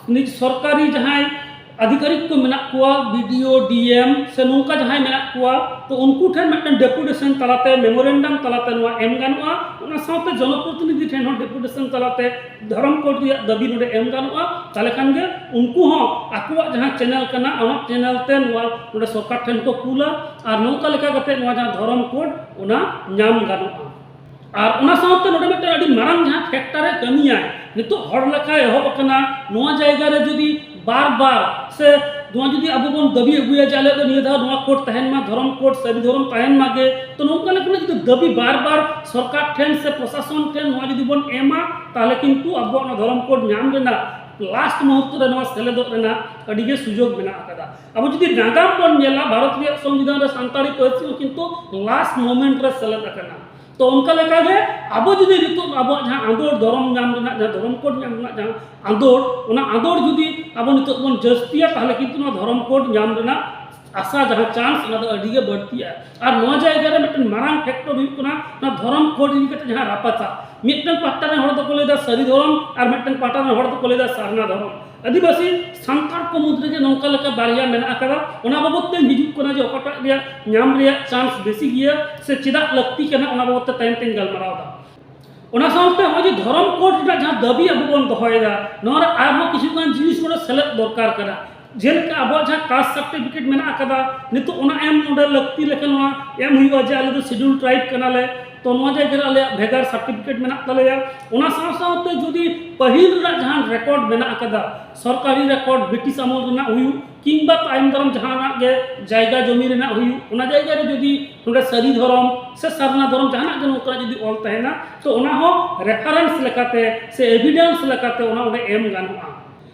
ᱱᱤᱡ ᱥᱚᱨᱠᱟᱨᱤ ᱡᱟᱦᱟᱸᱭ ᱟᱫᱷᱤᱠᱟᱨᱤᱠ ᱠᱚ ᱢᱮᱱᱟᱜ ᱠᱚᱣᱟ, ᱵᱤ ᱰᱤ ᱳ, ᱰᱤ ᱮᱢ ᱥᱮ ᱱᱚᱝᱠᱟ ᱡᱟᱦᱟᱸᱭ ᱢᱮᱱᱟᱜ ᱠᱚᱣᱟ, ᱛᱚ ᱩᱱᱠᱩ ᱴᱷᱮᱱ ᱢᱤᱫᱴᱮᱱ ᱰᱮᱯᱩᱴᱮᱥᱚᱱ ᱛᱟᱞᱟᱛᱮ, ᱢᱮᱢᱳᱨᱮᱱᱰᱟᱢ ᱛᱟᱞᱟᱛᱮ ᱱᱚᱣᱟ ᱮᱢ ᱜᱟᱱᱚᱜᱼᱟ᱾ ᱚᱱᱟ ᱥᱟᱶᱛᱮ ᱡᱚᱱᱚᱯᱨᱚᱛᱤᱱᱤᱫᱷᱤ ᱴᱷᱮᱱ ᱦᱚᱸ ᱰᱮᱯᱩᱴᱮᱥᱚᱱ ᱛᱟᱞᱟᱛᱮ ᱫᱷᱚᱨᱚᱢ ᱠᱳᱰ ᱨᱮᱭᱟᱜ ᱫᱟᱹᱵᱤ ᱱᱚᱰᱮ ᱮᱢ ᱜᱟᱱᱚᱜᱼᱟ᱾ ᱛᱟᱦᱚᱞᱮ ᱠᱷᱟᱱ ᱜᱮ ᱩᱱᱠᱩ ᱦᱚᱸ ᱟᱠᱚᱣᱟᱜ ᱡᱟᱦᱟᱸ ᱪᱮᱱᱮᱞ ᱠᱟᱱᱟ, ᱚᱱᱟ ᱪᱮᱱᱮᱞ ᱛᱮ ᱱᱚᱣᱟ ᱱᱚᱰᱮ ᱥᱚᱨᱠᱟᱨ ᱴᱷᱮᱱ ᱠᱚ ᱠᱩᱞᱟ᱾ ᱟᱨ ᱱᱚᱝᱠᱟ ᱞᱮᱠᱟ ᱠᱟᱛᱮ ᱱᱚᱣᱟ ᱡᱟᱦᱟᱸ ᱫᱷᱚᱨᱚᱢ ᱠᱳᱰ, ᱚᱱᱟ ᱧᱟᱢ ᱜᱟᱱᱚᱜᱼᱟ᱾ ᱟᱨ ᱚᱱᱟ ᱥᱟᱶᱛᱮ ᱱᱚᱰᱮ ᱢᱤᱫᱴᱮᱱ ᱟᱹᱰᱤ ᱢᱟᱨᱟᱝ ᱡᱟᱦᱟᱸ ᱯᱷᱮᱠᱴᱟᱨ ᱮ ᱠᱟᱹᱢᱤᱭᱟᱭ, ᱱᱤᱛᱚᱜ ᱦᱚᱲ ᱞᱮᱠᱷᱟ ᱮᱦᱚᱵ ᱟᱠᱟᱱᱟ, ᱱᱚᱣᱟ ᱡᱟᱭᱜᱟ ᱨᱮ ᱡᱩᱫᱤ ᱵᱟᱨ ᱵᱟᱨ ᱥᱮ ᱱᱚᱣᱟ ᱡᱩᱫᱤ ᱟᱵᱚ ᱵᱚᱱ ᱫᱟᱹᱵᱤ ᱟᱹᱜᱩᱭᱟ ᱡᱮ ᱟᱞᱮ ᱫᱚ ᱱᱤᱭᱟᱹ ᱫᱷᱟᱣ ᱱᱚᱣᱟ ᱠᱳᱰ ᱛᱟᱦᱮᱱ ᱢᱟ, ᱫᱷᱚᱨᱚᱢ ᱠᱳᱰ, ᱥᱟᱹᱨᱤ ᱫᱷᱚᱨᱚᱢ ᱛᱟᱦᱮᱱ ᱢᱟ ᱜᱮ, ᱛᱚ ᱱᱚᱝᱠᱟ ᱞᱮᱠᱟᱱᱟᱜ ᱡᱩᱫᱤ ᱫᱟᱹᱵᱤ ᱵᱟᱨ ᱵᱟᱨ ᱥᱚᱨᱠᱟᱨ ᱴᱷᱮᱱ ᱥᱮ ᱯᱨᱚᱥᱟᱥᱚᱱ ᱴᱷᱮᱱ ᱱᱚᱣᱟ ᱡᱩᱫᱤ ᱵᱚᱱ ᱮᱢᱟ, ᱛᱟᱦᱚᱞᱮ ᱠᱤᱱᱛᱩ ᱟᱵᱚᱣᱟᱜ ᱚᱱᱟ ᱫᱷᱚᱨᱚᱢ ᱠᱳᱰ ᱧᱟᱢ ᱨᱮᱱᱟᱜ ᱞᱟᱥᱴ ᱢᱩᱦᱩᱨᱛᱚ ᱨᱮ ᱱᱚᱣᱟ ᱥᱮᱞᱮᱫᱚᱜ ᱨᱮᱱᱟᱜ ᱟᱹᱰᱤ ᱜᱮ ᱥᱩᱡᱳᱜᱽ ᱢᱮᱱᱟᱜ ᱟᱠᱟᱫᱟ᱾ ᱟᱵᱚ ᱡᱩᱫᱤ ᱱᱟᱜᱟᱢ ᱵᱚᱱ ᱧᱮᱞᱟ, ᱵᱷᱟᱨᱚᱛ ᱨᱮᱭᱟᱜ ᱥᱚᱝᱵᱤᱫᱷᱟᱱ ᱨᱮ ᱥᱟᱱᱛᱟᱲᱤ ᱯᱟᱹᱨᱥᱤ ᱦᱚᱸ ᱠᱤᱱᱛᱩ ᱞᱟᱥᱴ ᱢᱳᱢᱮᱱᱴ ᱨᱮ ᱥᱮᱞᱮᱫ ᱟᱠᱟᱱᱟ᱾ ᱛᱚ ᱚᱱᱠᱟ ᱞᱮᱠᱟᱜᱮ ᱟᱵᱚ ᱡᱩᱫᱤ ᱱᱤᱛᱚᱜ ᱟᱵᱚᱣᱟᱜ ᱡᱟᱦᱟᱸ ᱟᱸᱫᱳᱲ, ᱫᱷᱚᱨᱚᱢ ᱧᱟᱢ ᱨᱮᱱᱟᱜ ᱡᱟᱦᱟᱸ, ᱫᱷᱚᱨᱚᱢ ᱠᱳᱰ ᱧᱟᱢ ᱨᱮᱱᱟᱜ ᱡᱟᱦᱟᱸ ᱟᱸᱫᱳᱲ, ᱚᱱᱟ ᱟᱸᱫᱳᱲ ᱡᱩᱫᱤ ᱟᱵᱚ ᱱᱤᱛᱚᱜ ᱵᱚᱱ ᱡᱟᱹᱥᱛᱤᱭᱟ, ᱛᱟᱦᱚᱞᱮ ᱠᱤᱱᱛᱩ ᱱᱚᱣᱟ ᱫᱷᱚᱨᱚᱢ ᱠᱳᱰ ᱧᱟᱢ ᱨᱮᱱᱟᱜ ᱟᱥᱟ, ᱡᱟᱦᱟᱸ ᱪᱟᱱᱥ, ᱚᱱᱟ ᱫᱚ ᱟᱹᱰᱤ ᱜᱮ ᱵᱟᱹᱲᱛᱤᱜᱼᱟ᱾ ᱟᱨ ᱱᱚᱣᱟ ᱡᱟᱭᱜᱟ ᱨᱮ ᱢᱤᱫᱴᱮᱱ ᱢᱟᱨᱟᱝ ᱯᱷᱮᱠᱴᱚᱨ ᱦᱩᱭᱩᱜ ᱠᱟᱱᱟ ᱱᱚᱣᱟ ᱫᱷᱚᱨᱚᱢ ᱠᱳᱰ ᱤᱫᱤ ᱠᱟᱛᱮ ᱡᱟᱦᱟᱸ ᱨᱟᱯᱟᱪᱟᱜ, ᱢᱤᱫᱴᱮᱱ ᱯᱟᱦᱴᱟ ᱨᱮᱱ ᱦᱚᱲ ᱫᱚᱠᱚ ᱞᱟᱹᱭᱫᱟ ᱥᱟᱹᱨᱤ ᱫᱷᱚᱨᱚᱢ ᱟᱨ ᱢᱤᱫᱴᱮᱱ ᱯᱟᱦᱴᱟ ᱨᱮᱱ ᱦᱚᱲ ᱫᱚᱠᱚ ᱞᱟᱹᱭᱫᱟ ᱥᱟᱨᱱᱟ ᱫᱷᱚᱨᱚᱢ᱾ ᱟᱹᱫᱤᱵᱟᱹᱥᱤ ᱥᱟᱱᱛᱟᱲ ᱠᱚ ᱢᱩᱫᱽ ᱨᱮᱜᱮ ᱱᱚᱝᱠᱟ ᱞᱮᱠᱟ ᱵᱟᱨᱭᱟ ᱢᱮᱱᱟᱜ ᱟᱠᱟᱫᱟ᱾ ᱚᱱᱟ ᱵᱟᱵᱚᱫ ᱛᱮᱧ ᱦᱤᱡᱩᱜ ᱠᱟᱱᱟ ᱡᱮ ᱚᱠᱟᱴᱟᱜ ᱨᱮᱭᱟᱜ ᱧᱟᱢ ᱨᱮᱭᱟᱜ ᱪᱟᱱᱥ ᱵᱮᱥᱤ ᱜᱮᱭᱟ ᱥᱮ ᱪᱮᱫᱟᱜ ᱞᱟᱹᱠᱛᱤ ᱠᱟᱱᱟ, ᱚᱱᱟ ᱵᱟᱵᱚᱫ ᱛᱮ ᱛᱟᱭᱚᱢ ᱛᱮᱧ ᱜᱟᱞᱢᱟᱨᱟᱣ ᱮᱫᱟ᱾ ᱚᱱᱟ ᱥᱟᱶᱛᱮ ᱱᱚᱜᱼᱚᱭ ᱡᱮ ᱫᱷᱚᱨᱚᱢ ᱠᱳᱰ ᱨᱮᱱᱟᱜ ᱡᱟᱦᱟᱸ ᱫᱟᱹᱵᱤ ᱟᱵᱚ ᱵᱚᱱ ᱫᱚᱦᱚᱭᱮᱫᱟ, ᱱᱚᱣᱟ ᱨᱮ ᱟᱨᱦᱚᱸ ᱠᱤᱪᱷᱩ ᱜᱟᱱ ᱡᱤᱱᱤᱥ ᱱᱚᱰᱮ ᱥᱮᱞᱮᱫ ᱫᱚᱨᱠᱟᱨ ᱠᱟᱱᱟ᱾ ᱡᱮᱞᱮᱠᱟ ᱟᱵᱚᱣᱟᱜ ᱡᱟᱦᱟᱸ ᱠᱟᱥᱴ ᱥᱟᱨᱴᱤᱯᱷᱤᱠᱮᱴ ᱢᱮᱱᱟᱜ ᱟᱠᱟᱫᱟ, ᱱᱤᱛᱚᱜ ᱚᱱᱟ ᱮᱢ ᱱᱚᱰᱮ ᱞᱟᱹᱠᱛᱤ ᱞᱮᱠᱷᱟᱱ ᱱᱚᱣᱟ ᱮᱢ ᱦᱩᱭᱩᱜᱼᱟ ᱡᱮ ᱟᱞᱮ ᱫᱚ ᱥᱤᱰᱩᱞ ᱴᱨᱟᱭᱤᱵᱽ ᱠᱟᱱᱟᱞᱮ, ᱛᱚ ᱱᱚᱣᱟ ᱡᱟᱭᱜᱟ ᱨᱮ ᱟᱞᱮᱭᱟᱜ ᱵᱷᱮᱜᱟᱨ ᱥᱟᱨᱴᱤᱯᱷᱤᱠᱮᱴ ᱢᱮᱱᱟᱜ ᱛᱟᱞᱮᱭᱟ᱾ ᱚᱱᱟ ᱥᱟᱶ ᱥᱟᱶᱛᱮ ᱡᱩᱫᱤ ᱯᱟᱹᱦᱤᱞ ᱨᱮᱱᱟᱜ ᱡᱟᱦᱟᱸ ᱨᱮᱠᱚᱨᱰ ᱢᱮᱱᱟᱜ ᱟᱠᱟᱫᱟ, ᱥᱚᱨᱠᱟᱨᱤ ᱨᱮᱠᱚᱨᱰ ᱵᱨᱤᱴᱤᱥ ᱟᱢᱚᱞ ᱨᱮᱱᱟᱜ ᱦᱩᱭᱩᱜ, ᱠᱤᱝᱵᱟ ᱛᱟᱭᱚᱢ ᱫᱟᱨᱟᱢ ᱡᱟᱦᱟᱱᱟᱜ ᱜᱮ ᱡᱟᱭᱜᱟ ᱡᱚᱢᱤ ᱨᱮᱱᱟᱜ ᱦᱩᱭᱩᱜ, ᱚᱱᱟ ᱡᱟᱭᱜᱟ ᱨᱮ ᱡᱩᱫᱤ ᱱᱚᱰᱮ ᱥᱟᱹᱨᱤ ᱫᱷᱚᱨᱚᱢ ᱥᱮ ᱥᱟᱨᱱᱟ ᱫᱷᱚᱨᱚᱢ ᱡᱟᱦᱟᱱᱟᱜ ᱜᱮ ᱱᱚᱝᱠᱟᱱᱟᱜ ᱡᱩᱫᱤ ᱚᱞ ᱛᱟᱦᱮᱱᱟ, ᱛᱚ ᱚᱱᱟ ᱦᱚᱸ ᱨᱮᱯᱷᱟᱨᱮᱱᱥ ᱞᱮᱠᱟᱛᱮ ᱥᱮ ᱮᱵᱷᱤᱰᱮᱱᱥ ᱞᱮᱠᱟᱛᱮ ᱚᱱᱟ ᱚᱸᱰᱮ ᱮᱢ ᱜᱟᱱᱚᱜᱼᱟ᱾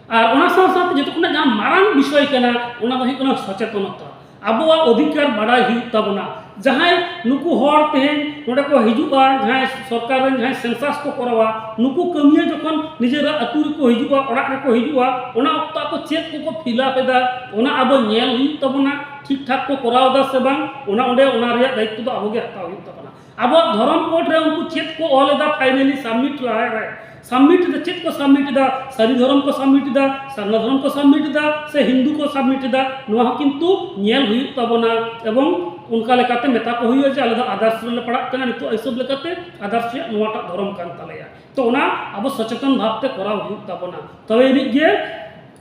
ᱟᱨ ᱚᱱᱟ ᱥᱟᱶ ᱥᱟᱶᱛᱮ ᱡᱚᱛᱚ ᱠᱷᱚᱱᱟᱜ ᱡᱟᱦᱟᱸ ᱢᱟᱨᱟᱝ ᱵᱤᱥᱚᱭ ᱠᱟᱱᱟ, ᱚᱱᱟ ᱫᱚ ᱦᱩᱭᱩᱜ ᱠᱟᱱᱟ ᱥᱚᱪᱮᱛᱚᱱᱚᱛᱟ᱾ ᱟᱵᱚᱣᱟᱜ ᱚᱫᱷᱤᱠᱟᱨ ᱵᱟᱰᱟᱭ ᱦᱩᱭᱩᱜ ᱛᱟᱵᱚᱱᱟ᱾ ᱡᱟᱦᱟᱸᱭ ᱱᱩᱠᱩ ᱦᱚᱲ ᱛᱮᱦᱮᱧ ᱱᱚᱰᱮ ᱠᱚ ᱦᱤᱡᱩᱜᱼᱟ, ᱡᱟᱦᱟᱸᱭ ᱥᱚᱨᱠᱟᱨ ᱨᱮᱱ ᱡᱟᱦᱟᱸᱭ ᱥᱮᱱᱥᱟᱥ ᱠᱚ ᱠᱚᱨᱟᱣᱟ, ᱱᱩᱠᱩ ᱠᱟᱹᱢᱤᱭᱟᱹ ᱡᱚᱠᱷᱚᱱ ᱱᱤᱡᱮᱨᱟᱜ ᱟᱹᱛᱩ ᱨᱮᱠᱚ ᱦᱤᱡᱩᱜᱼᱟ, ᱚᱲᱟᱜ ᱨᱮᱠᱚ ᱦᱤᱡᱩᱜᱼᱟ, ᱚᱱᱟ ᱚᱠᱛᱚ ᱟᱠᱚ ᱪᱮᱫ ᱠᱚᱠᱚ ᱯᱷᱤᱞᱟᱯ ᱮᱫᱟ, ᱚᱱᱟ ᱟᱵᱚ ᱧᱮᱞ ᱦᱩᱭᱩᱜ ᱛᱟᱵᱚᱱᱟ, ᱴᱷᱤᱠ ᱴᱷᱟᱠ ᱠᱚ ᱠᱚᱨᱟᱣ ᱮᱫᱟ ᱥᱮ ᱵᱟᱝ, ᱚᱱᱟ ᱚᱸᱰᱮ ᱚᱱᱟ ᱨᱮᱭᱟᱜ ᱫᱟᱭᱤᱛᱛᱚ ᱫᱚ ᱟᱵᱚ ᱜᱮ ᱦᱟᱛᱟᱣ ᱦᱩᱭᱩᱜ ᱛᱟᱵᱚᱱᱟ᱾ ᱟᱵᱚᱣᱟᱜ ᱫᱷᱚᱨᱚᱢ ᱠᱳᱰ ᱨᱮ ᱩᱱᱠᱩ ᱪᱮᱫ ᱠᱚ ᱚᱞ ᱮᱫᱟ, ᱯᱷᱟᱭᱱᱟᱞᱤ ᱥᱟᱵᱢᱤᱴ ᱞᱟᱦᱟ ᱨᱮ ᱥᱟᱵᱢᱤᱴ ᱮᱫᱟ, ᱪᱮᱫ ᱠᱚ ᱥᱟᱵᱢᱤᱴ ᱮᱫᱟ, ᱥᱟᱹᱨᱤ ᱫᱷᱚᱨᱚᱢ ᱠᱚ ᱥᱟᱵᱢᱤᱴ ᱮᱫᱟ, ᱥᱟᱨᱱᱟ ᱫᱷᱚᱨᱚᱢ ᱠᱚ ᱥᱟᱵᱢᱤᱴ ᱮᱫᱟ, ᱥᱮ ᱦᱤᱱᱫᱩ ᱠᱚ ᱥᱟᱵᱢᱤᱴ ᱮᱫᱟ, ᱱᱚᱣᱟ ᱦᱚᱸ ᱠᱤᱱᱛᱩ ᱧᱮᱞ ᱦᱩᱭᱩᱜ ᱛᱟᱵᱚᱱᱟ᱾ ᱮᱵᱚᱝ ᱚᱱᱠᱟ ᱞᱮᱠᱟᱛᱮ ᱢᱮᱛᱟ ᱠᱚ ᱦᱩᱭᱩᱜᱼᱟ ᱡᱮ ᱟᱞᱮ ᱫᱚ ᱟᱫᱟᱨᱥ ᱨᱮᱞᱮ ᱯᱟᱲᱟᱜ ᱠᱟᱱᱟ, ᱱᱤᱛᱚᱜ ᱦᱤᱥᱟᱹᱵ ᱞᱮᱠᱟᱛᱮ ᱟᱫᱟᱨᱥ ᱨᱮᱭᱟᱜ ᱱᱚᱣᱟᱴᱟᱜ ᱫᱷᱚᱨᱚᱢ ᱠᱟᱱ ᱛᱟᱞᱮᱭᱟ᱾ ᱛᱚ ᱚᱱᱟ ᱟᱵᱚ ᱥᱚᱪᱮᱛᱚᱱ ᱵᱷᱟᱵᱽᱛᱮ ᱠᱚᱨᱟᱣ ᱦᱩᱭᱩᱜ ᱛᱟᱵᱚᱱᱟ, ᱛᱚᱵᱮ ᱟᱹᱱᱤᱡ ᱜᱮ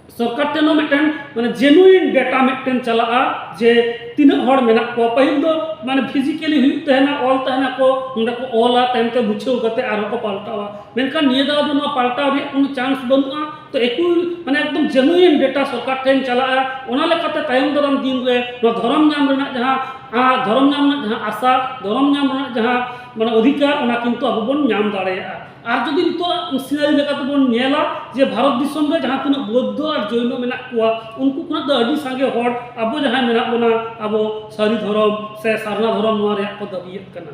ᱥᱚᱨᱠᱟᱨ ᱴᱷᱮᱱ ᱦᱚᱸ ᱢᱤᱫᱴᱮᱱ ᱢᱟᱱᱮ ᱡᱮᱱᱩᱭᱤᱱ ᱰᱮᱴᱟ ᱢᱤᱫᱴᱮᱱ ᱪᱟᱞᱟᱜᱼᱟ ᱡᱮ ᱛᱤᱱᱟᱹᱜ ᱦᱚᱲ ᱢᱮᱱᱟᱜ ᱠᱚᱣᱟ᱾ ᱯᱟᱹᱦᱤᱞ ᱫᱚ ᱢᱟᱱᱮ ᱯᱷᱤᱡᱤᱠᱮᱞᱤ ᱦᱩᱭᱩᱜ ᱛᱟᱦᱮᱱᱟ, ᱚᱞ ᱛᱟᱦᱮᱱᱟ ᱠᱚ, ᱱᱚᱰᱮ ᱠᱚ ᱚᱞᱟ, ᱛᱟᱭᱚᱢ ᱛᱮ ᱢᱩᱪᱷᱟᱹᱣ ᱠᱟᱛᱮ ᱟᱨᱦᱚᱸ ᱠᱚ ᱯᱟᱞᱴᱟᱣᱟ᱾ ᱢᱮᱱᱠᱷᱟᱱ ᱱᱤᱭᱟᱹ ᱫᱷᱟᱣ ᱫᱚ ᱱᱚᱣᱟ ᱯᱟᱞᱴᱟᱣ ᱨᱮᱭᱟᱜ ᱠᱳᱱᱳ ᱪᱟᱱᱥ ᱵᱟᱹᱱᱩᱜᱼᱟ᱾ ᱛᱚ ᱮᱠᱩ ᱢᱟᱱᱮ ᱮᱠᱫᱚᱢ ᱡᱮᱱᱩᱭᱤᱱ ᱰᱮᱴᱟ ᱥᱚᱨᱠᱟᱨ ᱴᱷᱮᱱ ᱪᱟᱞᱟᱜᱼᱟ᱾ ᱚᱱᱟ ᱞᱮᱠᱟᱛᱮ ᱛᱟᱭᱚᱢ ᱫᱟᱨᱟᱢ ᱫᱤᱱ ᱨᱮ ᱱᱚᱣᱟ ᱫᱷᱚᱨᱚᱢ ᱧᱟᱢ ᱨᱮᱱᱟᱜ ᱡᱟᱦᱟᱸ ᱟᱸ, ᱫᱷᱚᱨᱚᱢ ᱧᱟᱢ ᱨᱮᱱᱟᱜ ᱡᱟᱦᱟᱸ ᱟᱥᱟ, ᱫᱷᱚᱨᱚᱢ ᱧᱟᱢ ᱨᱮᱱᱟᱜ ᱡᱟᱦᱟᱸ ᱢᱟᱱᱮ ᱚᱫᱷᱤᱠᱟᱨ, ᱚᱱᱟ ᱠᱤᱱᱛᱩ ᱟᱵᱚ ᱵᱚᱱ ᱧᱟᱢ ᱫᱟᱲᱮᱭᱟᱜᱼᱟ᱾ ᱟᱨ ᱡᱩᱫᱤ ᱱᱤᱛᱚᱜ ᱥᱤᱱᱟᱨᱤ ᱞᱮᱠᱟ ᱛᱮᱵᱚᱱ ᱧᱮᱞᱟ ᱡᱮ ᱵᱷᱟᱨᱚᱛ ᱫᱤᱥᱚᱢ ᱨᱮ ᱡᱟᱦᱟᱸ ᱛᱤᱱᱟᱹᱜ ᱵᱳᱫᱽᱫᱷᱚ ᱟᱨ ᱡᱳᱭᱱᱚ ᱢᱮᱱᱟᱜ ᱠᱚᱣᱟ, ᱩᱱᱠᱩ ᱠᱷᱚᱱᱟᱜ ᱫᱚ ᱟᱹᱰᱤ ᱥᱟᱸᱜᱮ ᱦᱚᱲ ᱟᱵᱚ ᱡᱟᱦᱟᱸᱭ ᱢᱮᱱᱟᱜ ᱵᱚᱱᱟ, ᱟᱵᱚ ᱥᱟᱹᱨᱤ ᱫᱷᱚᱨᱚᱢ ᱥᱮ ᱥᱟᱨᱱᱟ ᱫᱷᱚᱨᱚᱢ ᱱᱚᱣᱟ ᱨᱮᱭᱟᱜ ᱠᱚ ᱫᱟᱹᱵᱤᱭᱮᱫ ᱠᱟᱱᱟ᱾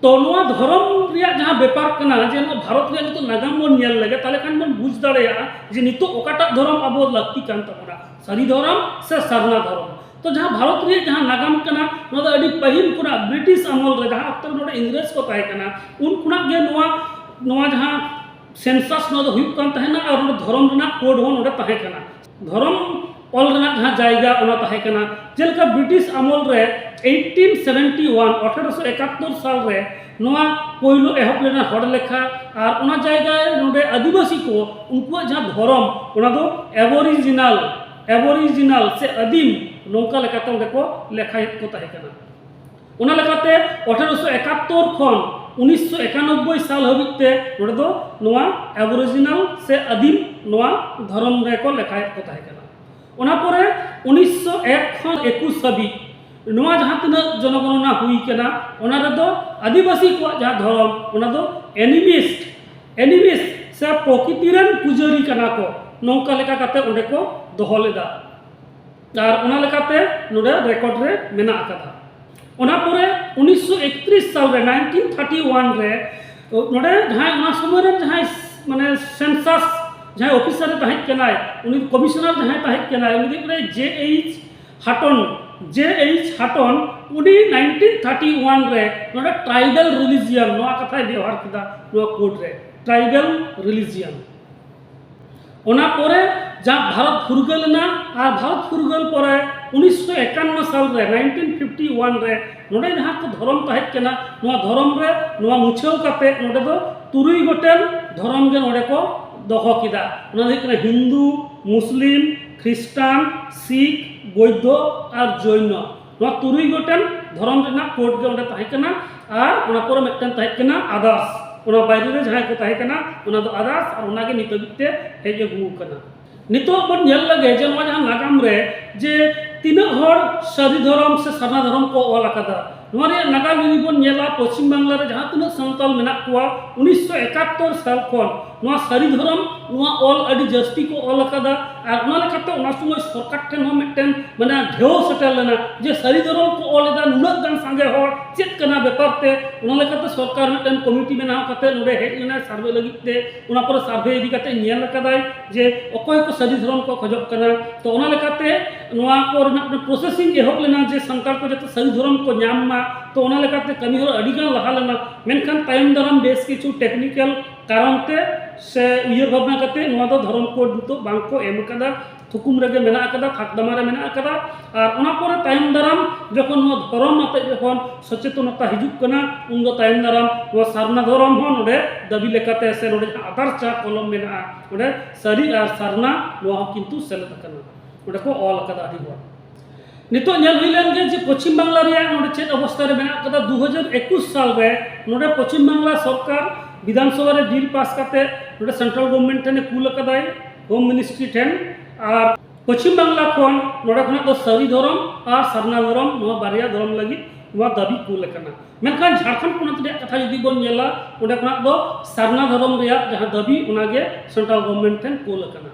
ᱛᱚ ᱱᱚᱣᱟ ᱫᱷᱚᱨᱚᱢ ᱨᱮᱭᱟᱜ ᱡᱟᱦᱟᱸ ᱵᱮᱯᱟᱨ ᱠᱟᱱᱟ ᱡᱮ ᱱᱚᱣᱟ ᱵᱷᱟᱨᱚᱛ ᱨᱮᱭᱟᱜ ᱱᱤᱛᱚᱜ ᱱᱟᱜᱟᱢ ᱵᱚᱱ ᱧᱮᱞ ᱞᱮᱜᱮ, ᱛᱟᱦᱚᱞᱮ ᱠᱷᱟᱱ ᱵᱚᱱ ᱵᱩᱡᱽ ᱫᱟᱲᱮᱭᱟᱜᱼᱟ ᱡᱮ ᱱᱤᱛᱚᱜ ᱚᱠᱟᱴᱟᱜ ᱫᱷᱚᱨᱚᱢ ᱟᱵᱚ ᱞᱟᱹᱠᱛᱤ ᱠᱟᱱ ᱛᱟᱵᱚᱱᱟ, ᱥᱟᱹᱨᱤ ᱫᱷᱚᱨᱚᱢ ᱥᱮ ᱥᱟᱨᱱᱟ ᱫᱷᱚᱨᱚᱢ᱾ ᱛᱚ ᱡᱟᱦᱟᱸ ᱵᱷᱟᱨᱚᱛ ᱨᱮᱭᱟᱜ ᱡᱟᱦᱟᱸ ᱱᱟᱜᱟᱢ ᱠᱟᱱᱟ, ᱱᱚᱣᱟ ᱫᱚ ᱟᱹᱰᱤ ᱯᱟᱹᱦᱤᱞ ᱠᱷᱚᱱᱟᱜ ᱵᱨᱤᱴᱤᱥ ᱟᱢᱚᱞ ᱨᱮ, ᱡᱟᱦᱟᱸ ᱚᱠᱛᱚ ᱨᱮ ᱱᱚᱰᱮ ᱤᱝᱨᱮᱡᱽ ᱠᱚ ᱛᱟᱦᱮᱸ ᱠᱟᱱᱟ, ᱩᱱ ᱠᱷᱚᱱᱟᱜ ᱜᱮ ᱱᱚᱣᱟ, ᱱᱚᱣᱟ ᱡᱟᱦᱟᱸ ᱥᱮᱱᱥᱟᱥ ᱱᱚᱣᱟ ᱫᱚ ᱦᱩᱭᱩᱜ ᱠᱟᱱ ᱛᱟᱦᱮᱱᱟ ᱟᱨ ᱱᱚᱰᱮ ᱫᱷᱚᱨᱚᱢ ᱨᱮᱱᱟᱜ ᱠᱳᱰ ᱦᱚᱸ ᱱᱚᱰᱮ ᱛᱟᱦᱮᱸ ᱠᱟᱱᱟ᱾ ᱫᱷᱚᱨᱚᱢ ᱚᱞ ᱨᱮᱱᱟᱜ ᱡᱟᱦᱟᱸ ᱡᱟᱭᱜᱟ ᱚᱱᱟ ᱛᱟᱦᱮᱸ ᱠᱟᱱᱟ᱾ ᱡᱮᱞᱮᱠᱟ ᱵᱨᱤᱴᱤᱥ ᱟᱢᱚᱞ ᱨᱮ ᱮᱭᱤᱴᱤᱱ ᱥᱮᱵᱷᱮᱱᱴᱤ ᱳᱣᱟᱱ, ᱟᱴᱷᱟᱨᱚᱥᱚ ᱮᱠᱟᱛᱛᱳᱨ ᱥᱟᱞ ᱨᱮ ᱱᱚᱣᱟ ᱯᱳᱭᱞᱳ ᱮᱦᱚᱵ ᱞᱮᱱᱟ ᱦᱚᱲ ᱞᱮᱠᱷᱟ, ᱟᱨ ᱚᱱᱟ ᱡᱟᱭᱜᱟ ᱨᱮ ᱱᱚᱰᱮ ᱟᱹᱫᱤᱵᱟᱹᱥᱤ ᱠᱚ ᱩᱱᱠᱩᱣᱟᱜ ᱡᱟᱦᱟᱸ ᱫᱷᱚᱨᱚᱢ ᱚᱱᱟ ᱫᱚ ᱮᱵᱚᱨᱤᱡᱤᱱᱟᱞ, ᱮᱵᱚᱨᱤᱡᱤᱱᱟᱞ ᱥᱮ ᱟᱹᱫᱤᱢ ᱱᱚᱝᱠᱟ ᱞᱮᱠᱟᱛᱮ ᱚᱸᱰᱮ ᱠᱚ ᱞᱮᱠᱷᱟᱭᱮᱫ ᱠᱚ ᱛᱟᱦᱮᱸ ᱠᱟᱱᱟ᱾ ᱚᱱᱟ ᱞᱮᱠᱟᱛᱮ ᱟᱴᱷᱟᱨᱚᱥᱚ ᱮᱠᱟᱛᱛᱳᱨ ᱠᱷᱚᱱ ᱩᱱᱤᱥᱥᱚ ᱮᱠᱟᱱᱚᱵᱵᱳᱭ ᱥᱟᱞ ᱦᱟᱹᱵᱤᱡ ᱛᱮ ᱱᱚᱰᱮ ᱫᱚ ᱱᱚᱣᱟ ᱮᱵᱚᱨᱤᱡᱤᱱᱟᱞ ᱥᱮ ᱟᱹᱫᱤᱢ ᱱᱚᱣᱟ ᱫᱷᱚᱨᱚᱢ ᱨᱮᱠᱚ ᱞᱮᱠᱷᱟᱭᱮᱫ ᱠᱚ ᱛᱟᱦᱮᱸ ᱠᱟᱱᱟ᱾ ᱚᱱᱟ ᱯᱚᱨᱮ ᱩᱱᱤᱥᱥᱚ ᱮᱠ ᱠᱷᱚᱱ ᱮᱠᱩᱥ ᱦᱟᱹᱵᱤᱡ ᱱᱚᱣᱟ ᱡᱟᱦᱟᱸ ᱛᱤᱱᱟᱹᱜ ᱡᱚᱱᱚᱜᱚᱱᱚᱱᱟ ᱦᱩᱭ ᱠᱟᱱᱟ, ᱚᱱᱟ ᱨᱮᱫᱚ ᱟᱹᱫᱤᱵᱟᱹᱥᱤ ᱠᱚᱣᱟᱜ ᱡᱟᱦᱟᱸ ᱫᱷᱚᱨᱚᱢ, ᱚᱱᱟ ᱫᱚ ᱮᱱᱤᱢᱤᱥᱴ, ᱮᱱᱤᱢᱤᱥᱴ ᱥᱮ ᱯᱨᱚᱠᱤᱛᱤ ᱨᱮᱱ ᱯᱩᱡᱟᱹᱨᱤ ᱠᱟᱱᱟ ᱠᱚ, ᱱᱚᱝᱠᱟ ᱞᱮᱠᱟ ᱠᱟᱛᱮ ᱚᱸᱰᱮ ᱠᱚ ᱫᱚᱦᱚ ᱞᱮᱫᱟ᱾ ᱟᱨ ᱚᱱᱟ ᱞᱮᱠᱟᱛᱮ ᱱᱚᱰᱮ ᱨᱮᱠᱚᱨᱰ ᱨᱮ ᱢᱮᱱᱟᱜ ᱟᱠᱟᱫᱟ᱾ ᱚᱱᱟ ᱯᱚᱨᱮ ᱩᱱᱤᱥᱥᱚ ᱮᱠᱛᱨᱤᱥ ᱥᱟᱞ ᱨᱮ, ᱱᱟᱭᱤᱱᱴᱤᱱ ᱛᱷᱟᱨᱴᱤ ᱳᱣᱟᱱ ᱨᱮ, ᱱᱚᱰᱮ ᱡᱟᱦᱟᱸᱭ ᱚᱱᱟ ᱥᱚᱢᱚᱭ ᱨᱮᱱ ᱡᱟᱦᱟᱸᱭ ᱢᱟᱱᱮ ᱥᱮᱱᱥᱟᱥ ᱡᱟᱦᱟᱸᱭ ᱚᱯᱷᱤᱥᱟᱨ ᱮ ᱛᱟᱦᱮᱸ ᱠᱟᱱᱟᱭ, ᱩᱱᱤ ᱠᱚᱢᱤᱥᱚᱱᱟᱨ ᱡᱟᱦᱟᱸᱭ ᱛᱟᱦᱮᱸ ᱠᱟᱱᱟᱭ, ᱩᱱᱤ ᱫᱚ ᱦᱩᱭᱩᱜ ᱠᱟᱱᱟᱭ ᱡᱮ ᱮᱭᱤᱪ ᱦᱟᱴᱚᱱ᱾ ᱡᱮ ᱮᱭᱤᱪ ᱦᱟᱴᱚᱱ, ᱩᱱᱤ ᱱᱟᱭᱤᱱᱴᱤᱱ ᱛᱷᱟᱨᱴᱤ ᱳᱣᱟᱱ ᱨᱮ ᱱᱚᱰᱮ ᱴᱨᱟᱭᱵᱟᱞ ᱨᱤᱞᱤᱡᱤᱭᱟᱱ ᱱᱚᱣᱟ ᱠᱟᱛᱷᱟᱭ ᱵᱮᱣᱦᱟᱨ ᱠᱮᱫᱟ ᱱᱚᱣᱟ ᱠᱳᱰ ᱨᱮ, ᱴᱨᱟᱭᱵᱟᱞ ᱨᱤᱞᱤᱡᱤᱭᱟᱱ᱾ ᱚᱱᱟ ᱯᱚᱨᱮ ᱡᱟ ᱵᱷᱟᱨᱚᱛ ᱯᱷᱩᱨᱜᱟᱹᱞ ᱮᱱᱟ, ᱟᱨ ᱵᱷᱟᱨᱚᱛ ᱯᱷᱩᱨᱜᱟᱹᱞ ᱯᱚᱨᱮ ᱩᱱᱤᱥᱥᱚ ᱮᱠᱟᱱᱱᱚ ᱥᱟᱞ ᱨᱮ, ᱱᱟᱭᱤᱱᱴᱤᱱ ᱯᱷᱤᱯᱴᱤ ᱳᱣᱟᱱ ᱨᱮ, ᱱᱚᱰᱮ ᱡᱟᱦᱟᱸ ᱠᱚ ᱫᱷᱚᱨᱚᱢ ᱛᱟᱦᱮᱸ ᱠᱟᱱᱟ, ᱱᱚᱣᱟ ᱫᱷᱚᱨᱚᱢ ᱨᱮ ᱱᱚᱣᱟ ᱢᱩᱪᱷᱟᱹᱣ ᱠᱟᱛᱮ ᱱᱚᱰᱮ ᱫᱚ ᱛᱩᱨᱩᱭ ᱜᱚᱴᱮᱱ ᱫᱷᱚᱨᱚᱢ ᱜᱮ ᱱᱚᱰᱮ ᱠᱚ ᱫᱚᱦᱚ ᱠᱮᱫᱟ᱾ ᱚᱱᱟ ᱫᱚ ᱦᱩᱭᱩᱜ ᱠᱟᱱᱟ ᱦᱤᱱᱫᱩ, ᱢᱩᱥᱞᱤᱢ, ᱠᱷᱨᱤᱥᱴᱟᱱ, ᱥᱤᱠᱷ, ᱵᱳᱭᱫᱷᱚ ᱟᱨ ᱡᱚᱭᱱᱚ᱾ ᱱᱚᱣᱟ ᱛᱩᱨᱩᱭ ᱜᱚᱴᱮᱱ ᱫᱷᱚᱨᱚᱢ ᱨᱮᱱᱟᱜ ᱠᱳᱰ ᱜᱮ ᱚᱸᱰᱮ ᱛᱟᱦᱮᱸ ᱠᱟᱱᱟ᱾ ᱟᱨ ᱚᱱᱟ ᱯᱚᱨᱮ ᱢᱤᱫᱴᱮᱱ ᱛᱟᱦᱮᱸ ᱠᱟᱱᱟ ᱟᱫᱟᱨᱥ, ᱚᱱᱟ ᱵᱟᱭᱨᱮ ᱨᱮ ᱡᱟᱦᱟᱸᱭ ᱠᱚ ᱛᱟᱦᱮᱸ ᱠᱟᱱᱟ, ᱚᱱᱟ ᱫᱚ ᱟᱫᱟᱨᱥ, ᱟᱨ ᱚᱱᱟᱜᱮ ᱱᱤᱛ ᱦᱟᱹᱵᱤᱡ ᱛᱮ ᱦᱮᱡ ᱟᱹᱜᱩ ᱟᱠᱟᱱᱟ᱾ ᱱᱤᱛᱚᱜ ᱵᱚᱱ ᱧᱮᱞ ᱞᱮᱜᱮ ᱡᱮ ᱱᱚᱣᱟ ᱡᱟᱦᱟᱸ ᱱᱟᱜᱟᱢ ᱨᱮ ᱡᱮ ᱛᱤᱱᱟᱹᱜ ᱦᱚᱲ ᱥᱟᱹᱨᱤ ᱫᱷᱚᱨᱚᱢ ᱥᱮ ᱥᱟᱨᱱᱟ ᱫᱷᱚᱨᱚᱢ ᱠᱚ ᱚᱞ ᱟᱠᱟᱫᱟ, ᱱᱚᱣᱟ ᱨᱮᱭᱟᱜ ᱱᱟᱜᱟᱢ ᱡᱩᱫᱤ ᱵᱚᱱ ᱧᱮᱞᱟ, ᱯᱚᱪᱷᱤᱢ ᱵᱟᱝᱞᱟ ᱨᱮ ᱡᱟᱦᱟᱸ ᱛᱤᱱᱟᱹᱜ ᱥᱟᱱᱛᱟᱲ ᱢᱮᱱᱟᱜ ᱠᱚᱣᱟ, ᱩᱱᱤᱥᱥᱚ ᱮᱠᱟᱛᱛᱳᱨ ᱥᱟᱞ ᱠᱷᱚᱱ ᱱᱚᱣᱟ ᱥᱟᱹᱨᱤ ᱫᱷᱚᱨᱚᱢ, ᱱᱚᱣᱟ ᱚᱞ ᱟᱹᱰᱤ ᱡᱟᱹᱥᱛᱤ ᱠᱚ ᱚᱞ ᱟᱠᱟᱫᱟ᱾ ᱟᱨ ᱚᱱᱟ ᱞᱮᱠᱟᱛᱮ ᱚᱱᱟ ᱥᱚᱢᱚᱭ ᱥᱚᱨᱠᱟᱨ ᱴᱷᱮᱱ ᱦᱚᱸ ᱢᱤᱫᱴᱮᱱ ᱢᱟᱱᱮ ᱰᱷᱮᱣ ᱥᱮᱴᱮᱨ ᱞᱮᱱᱟ ᱡᱮ ᱥᱟᱹᱨᱤ ᱫᱷᱚᱨᱚᱢ ᱠᱚ ᱚᱞ ᱮᱫᱟ, ᱱᱩᱱᱟᱹᱜ ᱜᱟᱱ ᱥᱟᱸᱜᱮ ᱦᱚᱲ ᱪᱮᱫ ᱠᱟᱱᱟ ᱵᱮᱯᱟᱨ ᱛᱮ᱾ ᱚᱱᱟ ᱞᱮᱠᱟᱛᱮ ᱥᱚᱨᱠᱟᱨ ᱢᱤᱫᱴᱮᱱ ᱠᱚᱢᱤᱴᱤ ᱵᱮᱱᱟᱣ ᱠᱟᱛᱮ ᱱᱚᱰᱮ ᱦᱮᱡ ᱞᱮᱱᱟᱭ ᱥᱟᱨᱵᱷᱮ ᱞᱟᱹᱜᱤᱫ ᱛᱮ᱾ ᱚᱱᱟ ᱯᱚᱨᱮ ᱥᱟᱨᱵᱷᱮ ᱤᱫᱤ ᱠᱟᱛᱮ ᱧᱮᱞ ᱟᱠᱟᱫᱟᱭ ᱡᱮ ᱚᱠᱚᱭ ᱠᱚ ᱥᱟᱹᱨᱤ ᱫᱷᱚᱨᱚᱢ ᱠᱚ ᱠᱷᱚᱡᱚᱜ ᱠᱟᱱᱟ᱾ ᱛᱚ ᱚᱱᱟ ᱞᱮᱠᱟᱛᱮ ᱱᱚᱣᱟ ᱠᱚ ᱨᱮᱱᱟᱜ ᱯᱨᱚᱥᱮᱥᱤᱝ ᱮᱦᱚᱵ ᱞᱮᱱᱟ ᱡᱮ ᱥᱟᱱᱛᱟᱲ ᱠᱚ ᱡᱟᱛᱮ ᱥᱟᱹᱨᱤ ᱫᱷᱚᱨᱚᱢ ᱠᱚ ᱧᱟᱢ ᱢᱟ᱾ ᱛᱚ ᱚᱱᱟ ᱞᱮᱠᱟᱛᱮ ᱠᱟᱹᱢᱤ ᱦᱚᱨᱟ ᱟᱹᱰᱤ ᱜᱟᱱ ᱞᱟᱦᱟ ᱞᱮᱱᱟ, ᱢᱮᱱᱠᱷᱟᱱ ᱛᱟᱭᱚᱢ ᱫᱟᱨᱟᱢ ᱵᱮᱥ ᱠᱤᱪᱷᱩ ᱴᱮᱠᱱᱤᱠᱮᱞ ᱠᱟᱨᱚᱱ ᱛᱮ ᱥᱮ ᱩᱭᱦᱟᱹᱨ ᱵᱷᱟᱵᱽᱱᱟ ᱠᱟᱛᱮ ᱱᱚᱣᱟ ᱫᱚ ᱫᱷᱚᱨᱚᱢ ᱠᱳᱰ ᱱᱤᱛᱚᱜ ᱵᱟᱝ ᱠᱚ ᱮᱢ ᱟᱠᱟᱫᱟ᱾ ᱛᱷᱩᱠᱩᱢ ᱨᱮᱜᱮ ᱢᱮᱱᱟᱜ ᱟᱠᱟᱫᱟ, ᱛᱷᱟᱠᱫᱟᱢᱟ ᱨᱮ ᱢᱮᱱᱟᱜ ᱟᱠᱟᱫᱟ᱾ ᱟᱨ ᱚᱱᱟ ᱯᱚᱨᱮ ᱛᱟᱭᱚᱢ ᱫᱟᱨᱟᱢ ᱡᱚᱠᱷᱚᱱ ᱱᱚᱣᱟ ᱫᱷᱚᱨᱚᱢ ᱟᱛᱮ ᱡᱚᱠᱷᱚᱱ ᱥᱚᱪᱮᱛᱚᱱᱚᱛᱟ ᱦᱤᱡᱩᱜ ᱠᱟᱱᱟ, ᱩᱱᱫᱚ ᱛᱟᱭᱚᱢ ᱫᱟᱨᱟᱢ ᱱᱚᱣᱟ ᱥᱟᱨᱱᱟ ᱫᱷᱚᱨᱚᱢ ᱦᱚᱸ ᱱᱚᱰᱮ ᱫᱟᱹᱵᱤ ᱞᱮᱠᱟᱛᱮ ᱥᱮ ᱱᱚᱰᱮ ᱡᱟᱦᱟᱸ ᱟᱫᱟᱨ ᱪᱟ ᱠᱚᱞᱚᱢ ᱢᱮᱱᱟᱜᱼᱟ, ᱚᱸᱰᱮ ᱥᱟᱹᱨᱤ ᱟᱨ ᱥᱟᱨᱱᱟ ᱱᱚᱣᱟ ᱦᱚᱸ ᱠᱤᱱᱛᱩ ᱥᱮᱞᱮᱫ ᱟᱠᱟᱱᱟ, ᱚᱸᱰᱮ ᱠᱚ ᱚᱞ ᱟᱠᱟᱫᱟ ᱟᱹᱰᱤ ᱦᱚᱲ᱾ ᱱᱤᱛᱚᱜ ᱧᱮᱞ ᱦᱩᱭ ᱞᱮᱱ ᱜᱮ ᱡᱮ ᱯᱚᱪᱷᱤᱢ ᱵᱟᱝᱞᱟ ᱨᱮᱭᱟᱜ ᱱᱚᱰᱮ ᱪᱮᱫ ᱚᱵᱚᱥᱛᱟ ᱨᱮ ᱢᱮᱱᱟᱜ ᱟᱠᱟᱫᱟ᱾ ᱫᱩ ᱦᱟᱡᱟᱨ ᱮᱠᱩᱥ ᱥᱟᱞ ᱨᱮ ᱱᱚᱰᱮ ᱯᱚᱪᱷᱤᱢ ᱵᱟᱝᱞᱟ ᱥᱚᱨᱠᱟᱨ ᱵᱤᱫᱷᱟᱱ ᱥᱚᱵᱷᱟ ᱨᱮ ᱵᱤᱞ ᱯᱟᱥ ᱠᱟᱛᱮ ᱱᱚᱰᱮ ᱥᱮᱱᱴᱨᱟᱞ ᱜᱚᱵᱷᱢᱮᱱᱴ ᱴᱷᱮᱱᱮ ᱠᱩᱞ ᱟᱠᱟᱫᱟᱭ, ᱦᱳᱢ ᱢᱤᱱᱤᱥᱴᱨᱤ ᱴᱷᱮᱱ᱾ ᱟᱨ ᱯᱚᱪᱷᱤᱢ ᱵᱟᱝᱞᱟ ᱠᱷᱚᱱ ᱱᱚᱰᱮ ᱠᱷᱚᱱᱟᱜ ᱫᱚ ᱥᱟᱹᱨᱤ ᱫᱷᱚᱨᱚᱢ ᱟᱨ ᱥᱟᱨᱱᱟ ᱫᱷᱚᱨᱚᱢ, ᱱᱚᱣᱟ ᱵᱟᱨᱭᱟ ᱫᱷᱚᱨᱚᱢ ᱞᱟᱹᱜᱤᱫ ᱱᱚᱣᱟ ᱫᱟᱹᱵᱤ ᱠᱩᱞ ᱟᱠᱟᱱᱟ᱾ ᱢᱮᱱᱠᱷᱟᱱ ᱡᱷᱟᱲᱠᱷᱚᱸᱰ ᱯᱚᱱᱚᱛ ᱨᱮᱭᱟᱜ ᱠᱟᱛᱷᱟ ᱡᱩᱫᱤ ᱵᱚᱱ ᱧᱮᱞᱟ, ᱚᱸᱰᱮ ᱠᱷᱚᱱᱟᱜ ᱫᱚ ᱥᱟᱨᱱᱟ ᱫᱷᱚᱨᱚᱢ ᱨᱮᱭᱟᱜ ᱡᱟᱦᱟᱸ ᱫᱟᱹᱵᱤ, ᱚᱱᱟᱜᱮ ᱥᱮᱱᱴᱨᱟᱞ ᱜᱚᱵᱷᱢᱮᱱᱴ ᱴᱷᱮᱱ ᱠᱩᱞ ᱟᱠᱟᱱᱟ᱾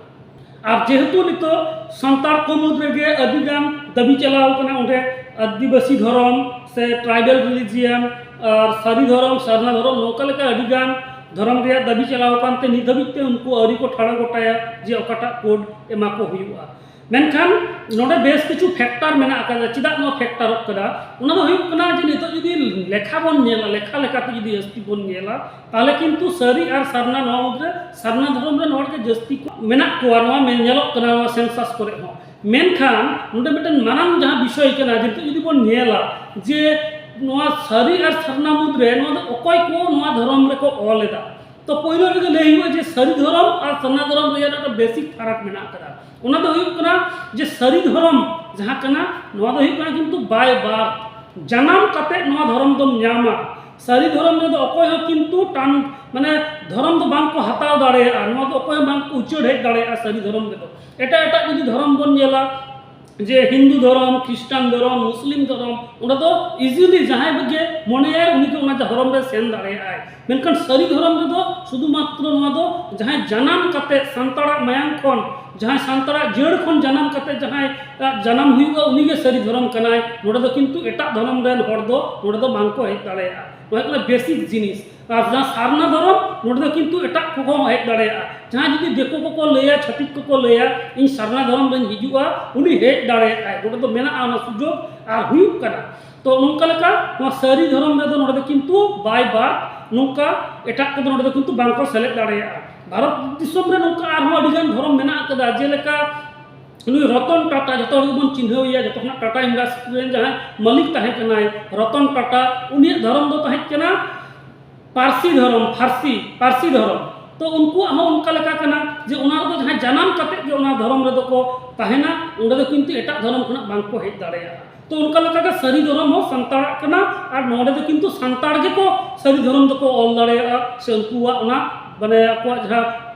ᱟᱨ ᱡᱮᱦᱮᱛᱩ ᱱᱤᱛᱚᱜ ᱥᱟᱱᱛᱟᱲ ᱠᱚ ᱢᱩᱫᱽ ᱨᱮᱜᱮ ᱟᱹᱰᱤ ᱜᱟᱱ ᱫᱟᱹᱵᱤ ᱪᱟᱞᱟᱣ ᱠᱟᱱᱟ, ᱚᱸᱰᱮ ᱟᱹᱫᱤᱵᱟᱹᱥᱤ ᱫᱷᱚᱨᱚᱢ ᱥᱮ ᱴᱨᱟᱭᱵᱟᱞ ᱨᱤᱞᱤᱡᱤᱭᱟᱱ ᱟᱨ ᱥᱟᱹᱨᱤ ᱫᱷᱚᱨᱚᱢ, ᱥᱟᱨᱱᱟ ᱫᱷᱚᱨᱚᱢ, ᱱᱚᱝᱠᱟ ᱞᱮᱠᱟ ᱟᱹᱰᱤ ᱜᱟᱱ ᱫᱷᱚᱨᱚᱢ ᱨᱮᱭᱟᱜ ᱫᱟᱹᱵᱤ ᱪᱟᱞᱟᱣ ᱟᱠᱟᱱ ᱛᱮ ᱱᱤᱛ ᱫᱷᱟᱹᱵᱤᱡ ᱛᱮ ᱩᱱᱠᱩ ᱟᱹᱣᱨᱤ ᱠᱚ ᱴᱷᱟᱲᱚ ᱜᱚᱴᱟᱭᱟ ᱡᱮ ᱚᱠᱟᱴᱟᱜ ᱠᱳᱰ ᱮᱢᱟ ᱠᱚ ᱦᱩᱭᱩᱜᱼᱟ᱾ ᱢᱮᱱᱠᱷᱟᱱ ᱱᱚᱰᱮ ᱵᱮᱥ ᱠᱤᱪᱷᱩ ᱯᱷᱮᱠᱴᱟᱨ ᱢᱮᱱᱟᱜ ᱟᱠᱟᱫᱟ᱾ ᱪᱮᱫᱟᱜ ᱱᱚᱣᱟ ᱯᱷᱮᱠᱴᱟᱨᱚᱜ ᱠᱟᱱᱟ? ᱚᱱᱟ ᱫᱚ ᱦᱩᱭᱩᱜ ᱠᱟᱱᱟ ᱡᱮ ᱱᱤᱛᱚᱜ ᱡᱩᱫᱤ ᱞᱮᱠᱷᱟ ᱵᱚᱱ ᱧᱮᱞᱟ, ᱞᱮᱠᱷᱟ ᱞᱮᱠᱟᱛᱮ ᱡᱩᱫᱤ ᱡᱟᱹᱥᱛᱤ ᱵᱚᱱ ᱧᱮᱞᱟ, ᱛᱟᱦᱚᱞᱮ ᱠᱤᱱᱛᱩ ᱥᱟᱹᱨᱤ ᱟᱨ ᱥᱟᱨᱱᱟ ᱱᱚᱣᱟ ᱢᱩᱫᱽᱨᱮ ᱥᱟᱨᱱᱟ ᱫᱷᱚᱨᱚᱢ ᱨᱮᱱ ᱦᱚᱲ ᱜᱮ ᱡᱟᱹᱥᱛᱤ ᱠᱚ ᱢᱮᱱᱟᱜ ᱠᱚᱣᱟ, ᱱᱚᱣᱟ ᱢᱮ-, ᱧᱮᱞᱚᱜ ᱠᱟᱱᱟ ᱱᱚᱣᱟ ᱥᱮᱱᱥᱟᱥ ᱠᱚᱨᱮ ᱦᱚᱸ᱾ ᱢᱮᱱᱠᱷᱟᱱ ᱱᱚᱰᱮ ᱢᱤᱫᱴᱮᱱ ᱢᱟᱨᱟᱝ ᱡᱟᱦᱟᱸ ᱵᱤᱥᱚᱭ ᱠᱟᱱᱟ, ᱡᱮ ᱱᱤᱛᱚᱜ ᱡᱩᱫᱤ ᱵᱚᱱ ᱧᱮᱞᱟ ᱡᱮ ᱱᱚᱣᱟ ᱥᱟᱹᱨᱤ ᱟᱨ ᱥᱟᱨᱱᱟ ᱢᱩᱫᱽᱨᱮ ᱱᱚᱣᱟ ᱫᱚ ᱚᱠᱚᱭ ᱠᱚ ᱱᱚᱣᱟ ᱫᱷᱚᱨᱚᱢ ᱨᱮᱠᱚ ᱚᱞ ᱮᱫᱟ, ᱛᱚ ᱯᱳᱭᱞᱳ ᱨᱮᱜᱮ ᱞᱟᱹᱭ ᱦᱩᱭᱩᱜᱼᱟ ᱡᱮ ᱥᱟᱹᱨᱤ ᱫᱷᱚᱨᱚᱢ ᱟᱨ ᱥᱟᱨᱱᱟ ᱫᱷᱚᱨᱚᱢ ᱨᱮᱭᱟᱜ ᱢᱤᱫᱴᱟᱝ ᱵᱮᱥᱤᱠ ᱯᱷᱟᱨᱟᱠ ᱢᱮᱱᱟᱜ ᱟᱠᱟᱫᱟ᱾ ᱚᱱᱟ ᱫᱚ ᱦᱩᱭᱩᱜ ᱠᱟᱱᱟ ᱡᱮ ᱥᱟᱹᱨᱤ ᱫᱷᱚᱨᱚᱢ ᱡᱟᱦᱟᱸ ᱠᱟᱱᱟ, ᱱᱚᱣᱟ ᱫᱚ ᱦᱩᱭᱩᱜ ᱠᱟᱱᱟ ᱠᱤᱱᱛᱩ ᱵᱟᱭ ᱵᱟᱨᱛᱷ, ᱡᱟᱱᱟᱢ ᱠᱟᱛᱮ ᱱᱚᱣᱟ ᱫᱷᱚᱨᱚᱢ ᱫᱚᱢ ᱧᱟᱢᱟ᱾ ᱥᱟᱹᱨᱤ ᱫᱷᱚᱨᱚᱢ ᱨᱮᱫᱚ ᱚᱠᱚᱭ ᱦᱚᱸ ᱠᱤᱱᱛᱩ ᱴᱟᱱ ᱢᱟᱱᱮ ᱫᱷᱚᱨᱚᱢ ᱫᱚ ᱵᱟᱝ ᱠᱚ ᱦᱟᱛᱟᱣ ᱫᱟᱲᱮᱭᱟᱜᱼᱟ, ᱱᱚᱣᱟ ᱫᱚ ᱚᱠᱚᱭ ᱦᱚᱸ ᱵᱟᱝ ᱠᱚ ᱩᱪᱟᱹᱲ ᱦᱮᱡ ᱫᱟᱲᱮᱭᱟᱜᱼᱟ ᱥᱟᱹᱨᱤ ᱫᱷᱚᱨᱚᱢ ᱨᱮᱫᱚ᱾ ᱮᱴᱟᱜ ᱮᱴᱟᱜ ᱡᱩᱫᱤ ᱫᱷᱚᱨᱚᱢ ᱵᱚᱱ ᱧᱮᱞᱟ, ᱡᱮ ᱦᱤᱱᱫᱩ ᱫᱷᱚᱨᱚᱢ, ᱠᱷᱨᱤᱥᱴᱟᱱ ᱫᱷᱚᱨᱚᱢ, ᱢᱩᱥᱞᱤᱢ ᱫᱷᱚᱨᱚᱢ, ᱚᱸᱰᱮ ᱫᱚ ᱤᱡᱤᱞᱤ ᱡᱟᱦᱟᱸᱭ ᱜᱮ ᱢᱚᱱᱮᱭᱟᱭ ᱩᱱᱤ ᱜᱮ ᱚᱱᱟ ᱫᱷᱚᱨᱚᱢ ᱨᱮ ᱥᱮᱱ ᱫᱟᱲᱮᱭᱟᱜᱼᱟᱭ᱾ ᱢᱮᱱᱠᱷᱟᱱ ᱥᱟᱹᱨᱤ ᱫᱷᱚᱨᱚᱢ ᱨᱮᱫᱚ ᱥᱩᱫᱷᱩ ᱢᱟᱛᱨᱚ ᱱᱚᱣᱟ ᱫᱚ ᱡᱟᱦᱟᱸᱭ ᱡᱟᱱᱟᱢ ᱠᱟᱛᱮ ᱥᱟᱱᱛᱟᱲᱟᱜ ᱢᱟᱭᱟᱢ ᱠᱷᱚᱱ, ᱡᱟᱦᱟᱸᱭ ᱥᱟᱱᱛᱟᱲᱟᱜ ᱡᱟᱹᱲ ᱠᱷᱚᱱ ᱡᱟᱱᱟᱢ ᱠᱟᱛᱮ ᱡᱟᱦᱟᱸᱭ ᱟᱜ ᱡᱟᱱᱟᱢ ᱦᱩᱭᱩᱜᱼᱟ, ᱩᱱᱤ ᱜᱮ ᱥᱟᱹᱨᱤ ᱫᱷᱚᱨᱚᱢ ᱠᱟᱱᱟᱭ᱾ ᱱᱚᱰᱮ ᱫᱚ ᱠᱤᱱᱛᱩ ᱮᱴᱟᱜ ᱫᱷᱚᱨᱚᱢ ᱨᱮᱱ ᱦᱚᱲ ᱫᱚ ᱱᱚᱰᱮ ᱫᱚ ᱵᱟᱝ ᱠᱚ ᱦᱮᱡ ᱫᱟᱲᱮᱭᱟᱜᱼᱟ᱾ ᱱᱚᱣᱟ ᱦᱩᱭᱩᱜ ᱠᱟᱱᱟ ᱵᱮᱥᱤᱠ ᱡᱤᱱᱤᱥ᱾ ᱟᱨ ᱡᱟᱦᱟᱸ ᱥᱟᱨᱱᱟ ᱫᱷᱚᱨᱚᱢ, ᱱᱚᱰᱮ ᱫᱚ ᱠᱤᱱᱛᱩ ᱮᱴᱟᱜ ᱠᱚᱠᱚ ᱦᱮᱡ ᱫᱟᱲᱮᱭᱟᱜᱼᱟ᱾ ᱡᱟᱦᱟᱸᱭ ᱡᱩᱫᱤ ᱫᱤᱠᱩ ᱠᱚᱠᱚ ᱞᱟᱹᱭᱟ, ᱪᱷᱟᱹᱛᱤᱠ ᱠᱚᱠᱚ ᱞᱟᱹᱭᱟ, ᱤᱧ ᱥᱟᱨᱱᱟ ᱫᱷᱚᱨᱚᱢ ᱨᱮᱧ ᱦᱤᱡᱩᱜᱼᱟ, ᱩᱱᱤ ᱦᱮᱡ ᱫᱟᱲᱮᱭᱟᱜᱼᱟᱭ᱾ ᱱᱚᱰᱮ ᱫᱚ ᱢᱮᱱᱟᱜᱼᱟ ᱚᱱᱟ ᱥᱩᱡᱳᱜᱽ, ᱟᱨ ᱦᱩᱭᱩᱜ ᱠᱟᱱᱟ᱾ ᱛᱚ ᱱᱚᱝᱠᱟ ᱞᱮᱠᱟ ᱱᱚᱣᱟ ᱥᱟᱹᱨᱤ ᱫᱷᱚᱨᱚᱢ ᱨᱮᱫᱚ ᱱᱚᱰᱮ ᱫᱚ ᱠᱤᱱᱛᱩ ᱵᱟᱭ ᱵᱟᱨᱛᱷ, ᱱᱚᱝᱠᱟ ᱮᱴᱟᱜ ᱠᱚᱫᱚ ᱱᱚᱰᱮ ᱫᱚ ᱠᱤᱱᱛᱩ ᱵᱟᱝᱠᱚ ᱥᱮᱞᱮᱫ ᱫᱟᱲᱮᱭᱟᱜᱼᱟ᱾ ᱵᱷᱟᱨᱚᱛ ᱫᱤᱥᱚᱢ ᱨᱮ ᱱᱚᱝᱠᱟ ᱟᱨᱦᱚᱸ ᱟᱹᱰᱤᱜᱟᱱ ᱫᱷᱚᱨᱚᱢ ᱢᱮᱱᱟᱜ ᱟᱠᱟᱫᱟ, ᱡᱮᱞᱮᱠᱟ ᱱᱩᱭ ᱨᱚᱛᱚᱱ ᱴᱟᱴᱟ, ᱡᱚᱛᱚ ᱦᱚᱲ ᱜᱮᱵᱚᱱ ᱪᱤᱱᱦᱟᱹᱣ ᱮᱭᱟ, ᱡᱚᱛᱚ ᱠᱷᱚᱱᱟᱜ ᱴᱟᱴᱟ ᱤᱱᱰᱟᱥᱴᱨᱤ ᱨᱮᱱ ᱡᱟᱦᱟᱸᱭ ᱢᱟᱹᱞᱤᱠ ᱛᱟᱦᱮᱸ ᱠᱟᱱᱟᱭ, ᱨᱚᱛᱚᱱ ᱴᱟᱴᱟ, ᱩᱱᱤᱭᱟᱜ ᱫᱷᱚᱨᱚᱢ ᱫᱚ ᱛᱟᱦᱮᱸ ᱠᱟᱱᱟ ᱯᱟᱹᱨᱥᱤ ᱫᱷᱚᱨᱚᱢ, ᱯᱷᱟᱨᱥᱤ, ᱯᱟᱹᱨᱥᱤ ᱫᱷᱚᱨᱚᱢ᱾ ᱛᱚ ᱩᱱᱠᱩᱣᱟᱜ ᱦᱚᱸ ᱚᱱᱠᱟ ᱞᱮᱠᱟ ᱠᱟᱱᱟ ᱡᱮ ᱚᱱᱟ ᱨᱮᱫᱚ ᱡᱟᱦᱟᱸᱭ ᱡᱟᱱᱟᱢ ᱠᱟᱛᱮ ᱜᱮ ᱚᱱᱟ ᱫᱷᱚᱨᱚᱢ ᱨᱮᱫᱚ ᱠᱚ ᱛᱟᱦᱮᱱᱟ, ᱚᱸᱰᱮ ᱫᱚ ᱠᱤᱱᱛᱩ ᱮᱴᱟᱜ ᱫᱷᱚᱨᱚᱢ ᱠᱷᱚᱱᱟᱜ ᱵᱟᱝ ᱠᱚ ᱦᱮᱡ ᱫᱟᱲᱮᱭᱟᱜᱼᱟ᱾ ᱛᱚ ᱚᱱᱠᱟ ᱞᱮᱠᱟ ᱜᱮ ᱥᱟᱹᱨᱤ ᱫᱷᱚᱨᱚᱢ ᱦᱚᱸ ᱥᱟᱱᱛᱟᱲᱟᱜ ᱠᱟᱱᱟ, ᱟᱨ ᱱᱚᱰᱮ ᱫᱚ ᱠᱤᱱᱛᱩ ᱥᱟᱱᱛᱟᱲ ᱜᱮᱠᱚ ᱥᱟᱹᱨᱤ ᱫᱷᱚᱨᱚᱢ ᱫᱚᱠᱚ ᱚᱞ ᱫᱟᱲᱮᱭᱟᱜᱼᱟ, ᱥᱮ ᱩᱱᱠᱩᱣᱟᱜ ᱚᱱᱟ ᱢᱟᱱᱮ ᱟᱠᱚᱣᱟᱜ ᱡᱟᱦᱟᱸ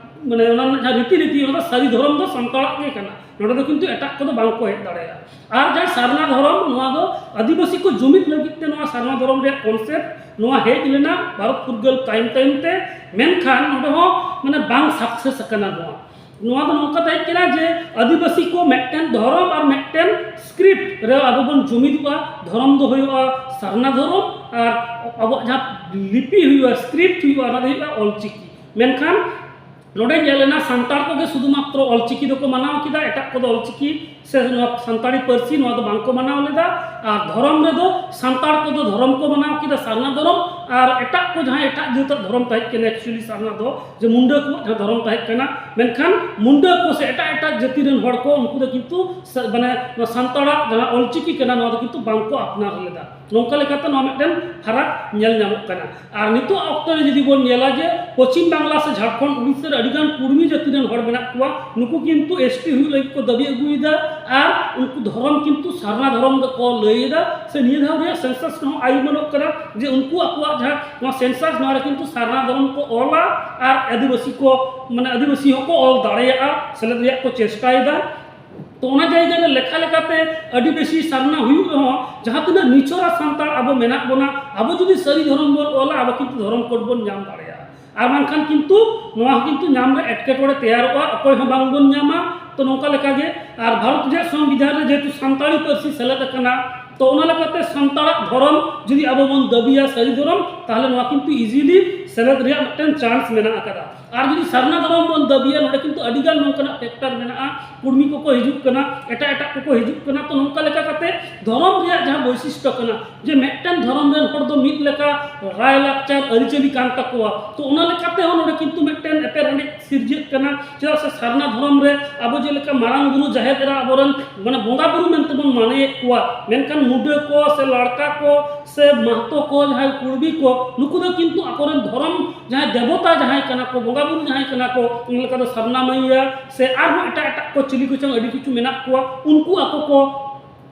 ᱢᱟᱱᱮ ᱚᱱᱟ ᱨᱮᱱᱟᱜ ᱡᱟᱦᱟᱸ ᱨᱤᱛᱤ ᱱᱤᱛᱤ, ᱚᱱᱟ ᱫᱚ ᱥᱟᱹᱨᱤ ᱫᱷᱚᱨᱚᱢ ᱫᱚ ᱥᱟᱱᱛᱟᱲᱟᱜ ᱜᱮ ᱠᱟᱱᱟ᱾ ᱱᱚᱰᱮ ᱫᱚ ᱠᱤᱱᱛᱩ ᱮᱴᱟᱜ ᱠᱚᱫᱚ ᱵᱟᱝ ᱠᱚ ᱦᱮᱡ ᱫᱟᱲᱮᱭᱟᱜᱼᱟ᱾ ᱟᱨ ᱡᱟᱦᱟᱸ ᱥᱟᱨᱱᱟ ᱫᱷᱚᱨᱚᱢ, ᱱᱚᱣᱟ ᱫᱚ ᱟᱹᱫᱤᱵᱟᱹᱥᱤ ᱠᱚ ᱡᱩᱢᱤᱫ ᱞᱟᱹᱜᱤᱫ ᱛᱮ ᱱᱚᱣᱟ ᱥᱟᱨᱱᱟ ᱫᱷᱚᱨᱚᱢ ᱨᱮᱭᱟᱜ ᱠᱚᱱᱥᱮᱯᱴ ᱱᱚᱣᱟ ᱦᱮᱡ ᱞᱮᱱᱟ ᱵᱷᱟᱨᱚᱛ ᱯᱷᱩᱨᱜᱟᱹᱞ ᱛᱟᱭᱚᱢ ᱛᱟᱭᱚᱢ ᱛᱮ, ᱢᱮᱱᱠᱷᱟᱱ ᱱᱚᱰᱮ ᱦᱚᱸ ᱢᱟᱱᱮ ᱵᱟᱝ ᱥᱟᱠᱥᱮᱥ ᱟᱠᱟᱱᱟ᱾ ᱱᱚᱣᱟ ᱱᱚᱣᱟ ᱫᱚ ᱱᱚᱝᱠᱟ ᱛᱟᱦᱮᱸ ᱠᱟᱱᱟ ᱡᱮ ᱟᱹᱫᱤᱵᱟᱹᱥᱤ ᱠᱚ ᱢᱤᱫᱴᱮᱱ ᱫᱷᱚᱨᱚᱢ ᱟᱨ ᱢᱤᱫᱴᱮᱱ ᱥᱠᱨᱤᱯᱴ ᱨᱮ ᱟᱵᱚ ᱵᱚᱱ ᱡᱩᱢᱤᱫᱚᱜᱼᱟ, ᱫᱷᱚᱨᱚᱢ ᱫᱚ ᱦᱩᱭᱩᱜᱼᱟ ᱥᱟᱨᱱᱟ ᱫᱷᱚᱨᱚᱢ, ᱟᱨ ᱟᱵᱚᱣᱟᱜ ᱡᱟᱦᱟᱸ ᱞᱤᱯᱤ ᱦᱩᱭᱩᱜᱼᱟ, ᱥᱠᱨᱤᱯᱴ ᱦᱩᱭᱩᱜᱼᱟ, ᱚᱱᱟ ᱫᱚ ᱦᱩᱭᱩᱜᱼᱟ ᱚᱞᱪᱤᱠᱤ᱾ ᱢᱮᱱᱠᱷᱟᱱ ᱱᱚᱰᱮ ᱧᱮᱞ ᱮᱱᱟ ᱥᱟᱱᱛᱟᱲ ᱠᱚᱜᱮ ᱥᱩᱫᱷᱩ ᱢᱟᱛᱨᱚ ᱚᱞᱪᱤᱠᱤ ᱫᱚᱠᱚ ᱢᱟᱱᱟᱣ ᱠᱮᱫᱟ, ᱮᱴᱟᱜ ᱠᱚᱫᱚ ᱚᱞᱪᱤᱠᱤ ᱥᱮ ᱱᱚᱣᱟ ᱥᱟᱱᱛᱟᱲᱤ ᱯᱟᱹᱨᱥᱤ ᱱᱚᱣᱟ ᱫᱚ ᱵᱟᱝᱠᱚ ᱢᱟᱱᱟᱣ ᱞᱮᱫᱟ᱾ ᱟᱨ ᱫᱷᱚᱨᱚᱢ ᱨᱮᱫᱚ ᱥᱟᱱᱛᱟᱲ ᱠᱚᱫᱚ ᱫᱷᱚᱨᱚᱢ ᱠᱚ ᱢᱟᱱᱟᱣ ᱠᱮᱫᱟ, ᱥᱟᱨᱱᱟ ᱫᱷᱚᱨᱚᱢ, ᱟᱨ ᱮᱴᱟᱜ ᱠᱚ ᱡᱟᱦᱟᱸ ᱮᱴᱟᱜ ᱡᱟᱹᱛᱟᱜ ᱫᱷᱚᱨᱚᱢ ᱛᱟᱦᱮᱸ ᱠᱟᱱᱟ, actually ᱥᱟᱨᱱᱟ ᱫᱚ ᱡᱮ ᱢᱩᱱᱰᱟᱹ ᱠᱚᱣᱟᱜ ᱡᱟᱦᱟᱸ ᱫᱷᱚᱨᱚᱢ ᱛᱟᱦᱮᱸ ᱠᱟᱱᱟ, ᱢᱮᱱᱠᱷᱟᱱ ᱢᱩᱱᱰᱟᱹ ᱠᱚ ᱥᱮ ᱮᱴᱟᱜ ᱮᱴᱟᱜ ᱡᱟᱹᱛᱤ ᱨᱮᱱ ᱦᱚᱲ ᱠᱚ ᱩᱱᱠᱩ ᱫᱚ ᱠᱤᱱᱛᱩ ᱥᱟ- ᱢᱟᱱᱮ ᱱᱚᱣᱟ ᱥᱟᱱᱛᱟᱲᱟᱜ ᱡᱟᱦᱟᱸ ᱚᱞᱪᱤᱠᱤ ᱠᱟᱱᱟ, ᱱᱚᱣᱟ ᱫᱚ ᱠᱤᱱᱛᱩ ᱵᱟᱝᱠᱚ ᱟᱯᱱᱟᱨ ᱞᱮᱫᱟ᱾ ᱱᱚᱝᱠᱟ ᱞᱮᱠᱟᱛᱮ ᱱᱚᱣᱟ ᱢᱤᱫᱴᱮᱱ ᱯᱷᱟᱨᱟᱠ ᱧᱮᱞ ᱧᱟᱢᱚᱜ ᱠᱟᱱᱟ᱾ ᱟᱨ ᱱᱤᱛᱚᱜ ᱚᱠᱛᱚ ᱨᱮ ᱡᱩᱫᱤ ᱵᱚᱱ ᱧᱮᱞᱟ ᱡᱮ ᱯᱚᱪᱷᱤᱢ ᱵᱟᱝᱞᱟ ᱥᱮ ᱡᱷᱟᱲᱠᱷᱚᱸᱰ, ᱩᱲᱤᱥᱥᱟ ᱨᱮ ᱟᱹᱰᱤᱜᱟᱱ ᱠᱩᱲᱢᱤ ᱡᱟᱹᱛᱤ ᱨᱮᱱ ᱦᱚᱲ ᱢᱮᱱᱟᱜ ᱠᱚᱣᱟ, ᱱᱩᱠᱩ ᱠᱤᱱᱛᱩ ᱮᱥ ᱴᱤ ᱦᱩᱭᱩᱜ ᱞᱟᱹᱜᱤᱫ ᱠᱚ ᱫᱟᱹᱵᱤ ᱟᱹᱜᱩᱭᱮᱫᱟ᱾ ᱟᱨ ᱩᱱᱠᱩ ᱫᱷᱚᱨᱚᱢ ᱠᱤᱱᱛᱩ ᱥᱟᱨᱱᱟ ᱫᱷᱚᱨᱚᱢ ᱜᱮᱠᱚ ᱞᱟᱹᱭᱮᱫᱟ᱾ ᱥᱮ ᱱᱤᱭᱟᱹ ᱫᱷᱟᱣ ᱨᱮᱭᱟᱜ ᱥᱮᱱᱥᱟᱥ ᱨᱮᱦᱚᱸ ᱟᱭᱩᱢᱟᱹᱱᱚᱜ ᱠᱟᱱᱟ ᱡᱮ ᱩᱱᱠᱩ ᱟᱠᱚᱣᱟᱜ ᱡᱟᱦᱟᱸ ᱱᱚᱣᱟ ᱥᱮᱱᱥᱟᱥ, ᱱᱚᱣᱟ ᱨᱮ ᱠᱤᱱᱛᱩ ᱥᱟᱨᱱᱟ ᱫᱷᱚᱨᱚᱢ ᱠᱚ ᱚᱞᱟ ᱟᱨ ᱟᱹᱫᱤᱵᱟᱹᱥᱤ ᱠᱚ, ᱢᱟᱱᱮ ᱟᱹᱫᱤᱵᱟᱹᱥᱤ ᱦᱚᱸᱠᱚ ᱚᱞ ᱫᱟᱲᱮᱭᱟᱜᱼᱟ, ᱥᱮᱞᱮᱫ ᱨᱮᱭᱟᱜ ᱠᱚ ᱪᱮᱥᱴᱟᱭᱮᱫᱟ᱾ ᱛᱚ ᱚᱱᱟ ᱡᱟᱭᱜᱟ ᱨᱮ ᱞᱮᱠᱷᱟ ᱞᱮᱠᱟᱛᱮ ᱟᱹᱰᱤ ᱵᱮᱥᱤ ᱥᱟᱨᱱᱟ ᱦᱩᱭᱩᱜ ᱨᱮᱦᱚᱸ, ᱡᱟᱦᱟᱸ ᱛᱤᱱᱟᱹᱜ ᱱᱤᱪᱷᱚᱨᱟ ᱥᱟᱱᱛᱟᱲ ᱟᱵᱚ ᱢᱮᱱᱟᱜ ᱵᱚᱱᱟ, ᱟᱵᱚ ᱡᱩᱫᱤ ᱥᱟᱹᱨᱤ ᱫᱷᱚᱨᱚᱢ ᱵᱚᱱ ᱚᱞᱟ, ᱟᱵᱚ ᱠᱤᱱᱛᱩ ᱫᱷᱚᱨᱚᱢ ᱠᱳᱰ ᱵᱚᱱ ᱧᱟᱢ ᱫᱟᱲᱮᱭᱟᱜᱼᱟ᱾ ᱟᱨ ᱵᱟᱝᱠᱷᱟᱱ ᱠᱤᱱᱛᱩ ᱱᱚᱣᱟ ᱦᱚᱸ ᱠᱤᱱᱛᱩ ᱧᱟᱢ ᱨᱮ ᱮᱴᱠᱮᱴᱚᱬᱮ ᱛᱮᱭᱟᱨᱚᱜᱼᱟ, ᱚᱠᱚᱭ ᱦᱚᱸ ᱵᱟᱝ ᱵᱚᱱ ᱧᱟᱢᱟ᱾ ᱛᱚ ᱱᱚᱝᱠᱟ ᱞᱮᱠᱟ ᱜᱮ ᱟᱨ ᱵᱷᱟᱨᱚᱛ ᱨᱮᱭᱟᱜ ᱥᱚᱝᱵᱤᱫᱷᱟᱱ ᱨᱮ ᱡᱮᱦᱮᱛᱩ ᱥᱟᱱᱛᱟᱲᱤ ᱯᱟᱹᱨᱥᱤ ᱥᱮᱞᱮᱫ ᱟᱠᱟᱱᱟ, ᱛᱚ ᱚᱱᱟ ᱞᱮᱠᱟᱛᱮ ᱥᱟᱱᱛᱟᱲᱟᱜ ᱫᱷᱚᱨᱚᱢ ᱡᱩᱫᱤ ᱟᱵᱚ ᱵᱚᱱ ᱫᱟᱹᱵᱤᱭᱟ ᱥᱟᱹᱨᱤ ᱫᱷᱚᱨᱚᱢ, ᱛᱟᱦᱚᱞᱮ ᱱᱚᱣᱟ ᱠᱤᱱᱛᱩ ᱤᱡᱤᱞᱤ ᱥᱮᱞᱮᱫ ᱨᱮᱭᱟᱜ ᱢᱤᱫᱴᱮᱱ ᱪᱟᱱᱥ ᱢᱮᱱᱟᱜ ᱟᱠᱟᱫᱟ᱾ ᱟᱨ ᱡᱩᱫᱤ ᱥᱟᱨᱱᱟ ᱫᱷᱚᱨᱚᱢ ᱵᱚᱱ ᱫᱟᱹᱵᱤᱭᱟ, ᱱᱚᱰᱮ ᱠᱤᱱᱛᱩ ᱟᱹᱰᱤᱜᱟᱱ ᱱᱚᱝᱠᱟᱱᱟᱜ ᱯᱷᱮᱠᱴᱟᱨ ᱢᱮᱱᱟᱜᱼᱟ, ᱠᱩᱲᱢᱤ ᱠᱚᱠᱚ ᱦᱤᱡᱩᱜ ᱠᱟᱱᱟ, ᱮᱴᱟᱜ ᱮᱴᱟᱜ ᱠᱚᱠᱚ ᱦᱤᱡᱩᱜ ᱠᱟᱱᱟ᱾ ᱛᱚ ᱱᱚᱝᱠᱟ ᱞᱮᱠᱟ ᱠᱟᱛᱮ ᱫᱷᱚᱨᱚᱢ ᱨᱮᱭᱟᱜ ᱡᱟᱦᱟᱸ ᱵᱳᱭᱥᱤᱥᱴᱚ ᱠᱟᱱᱟ, ᱡᱮ ᱢᱤᱫᱴᱮᱱ ᱫᱷᱚᱨᱚᱢ ᱨᱮᱱ ᱦᱚᱲ ᱫᱚ ᱢᱤᱫ ᱞᱮᱠᱟ ᱨᱟᱭ ᱞᱟᱠᱪᱟᱨ ᱟᱹᱨᱤᱪᱟᱹᱞᱤ ᱠᱟᱱ ᱛᱟᱠᱚᱣᱟ, ᱛᱚ ᱚᱱᱟ ᱞᱮᱠᱟᱛᱮ ᱦᱚᱸ ᱱᱚᱰᱮ ᱠᱤᱱᱛᱩ ᱢᱤᱫᱴᱮᱱ ᱮᱯᱮᱨᱦᱮᱸᱰᱮᱡ ᱥᱤᱨᱡᱟᱹᱜ ᱠᱟᱱᱟ᱾ ᱪᱮᱫᱟᱜ ᱥᱮ ᱥᱟᱨᱱᱟ ᱫᱷᱚᱨᱚᱢ ᱨᱮ ᱟᱵᱚ ᱡᱮᱞᱮᱠᱟ ᱢᱟᱨᱟᱝ ᱵᱩᱨᱩ ᱡᱟᱦᱮᱨ ᱮᱨᱟ ᱟᱵᱚᱨᱮᱱ ᱢᱟᱱᱮ ᱵᱚᱸᱜᱟ ᱵᱩᱨᱩ ᱢᱮᱱᱛᱮ ᱵᱚᱱ ᱢᱟᱱᱟᱣᱮᱫ ᱠᱚᱣᱟ, ᱢᱮᱱᱠᱷᱟᱱ ᱢᱩᱰᱟᱹ ᱠᱚ ᱥᱮ ᱞᱟᱲᱠᱟ ᱠᱚ ᱥᱮ ᱢᱟᱦᱛᱚ ᱠᱚ, ᱡᱟᱦᱟᱸᱭ ᱠᱩᱲᱵᱤ ᱠᱚ, ᱱᱩᱠᱩ ᱫᱚ ᱠᱤᱱᱛᱩ ᱟᱠᱚᱨᱮᱱ ᱫᱷᱚᱨᱚᱢ ᱡᱟᱦᱟᱸᱭ ᱫᱮᱵᱚᱛᱟ ᱡᱟᱦᱟᱸᱭ ᱠᱟᱱᱟ ᱠᱚ, ᱵᱚᱸᱜᱟ ᱵᱩᱨᱩ ᱡᱟᱦᱟᱸᱭ ᱠᱟᱱᱟ ᱠᱚ, ᱚᱱᱟ ᱞᱮᱠᱟ ᱫᱚ ᱥᱟᱨᱱᱟ ᱢᱟᱹᱭᱭᱟ ᱥᱮ ᱟᱨᱦᱚᱸ ᱮᱴᱟᱜ ᱮᱴᱟᱜ ᱠᱚ ᱪᱤᱞᱤ ᱠᱚᱪᱚᱝ ᱟᱹᱰᱤ ᱠᱤᱪᱷᱩ ᱢᱮᱱᱟᱜ ᱠᱚᱣᱟ, ᱩᱱᱠᱩ ᱟᱠᱚ ᱠᱚ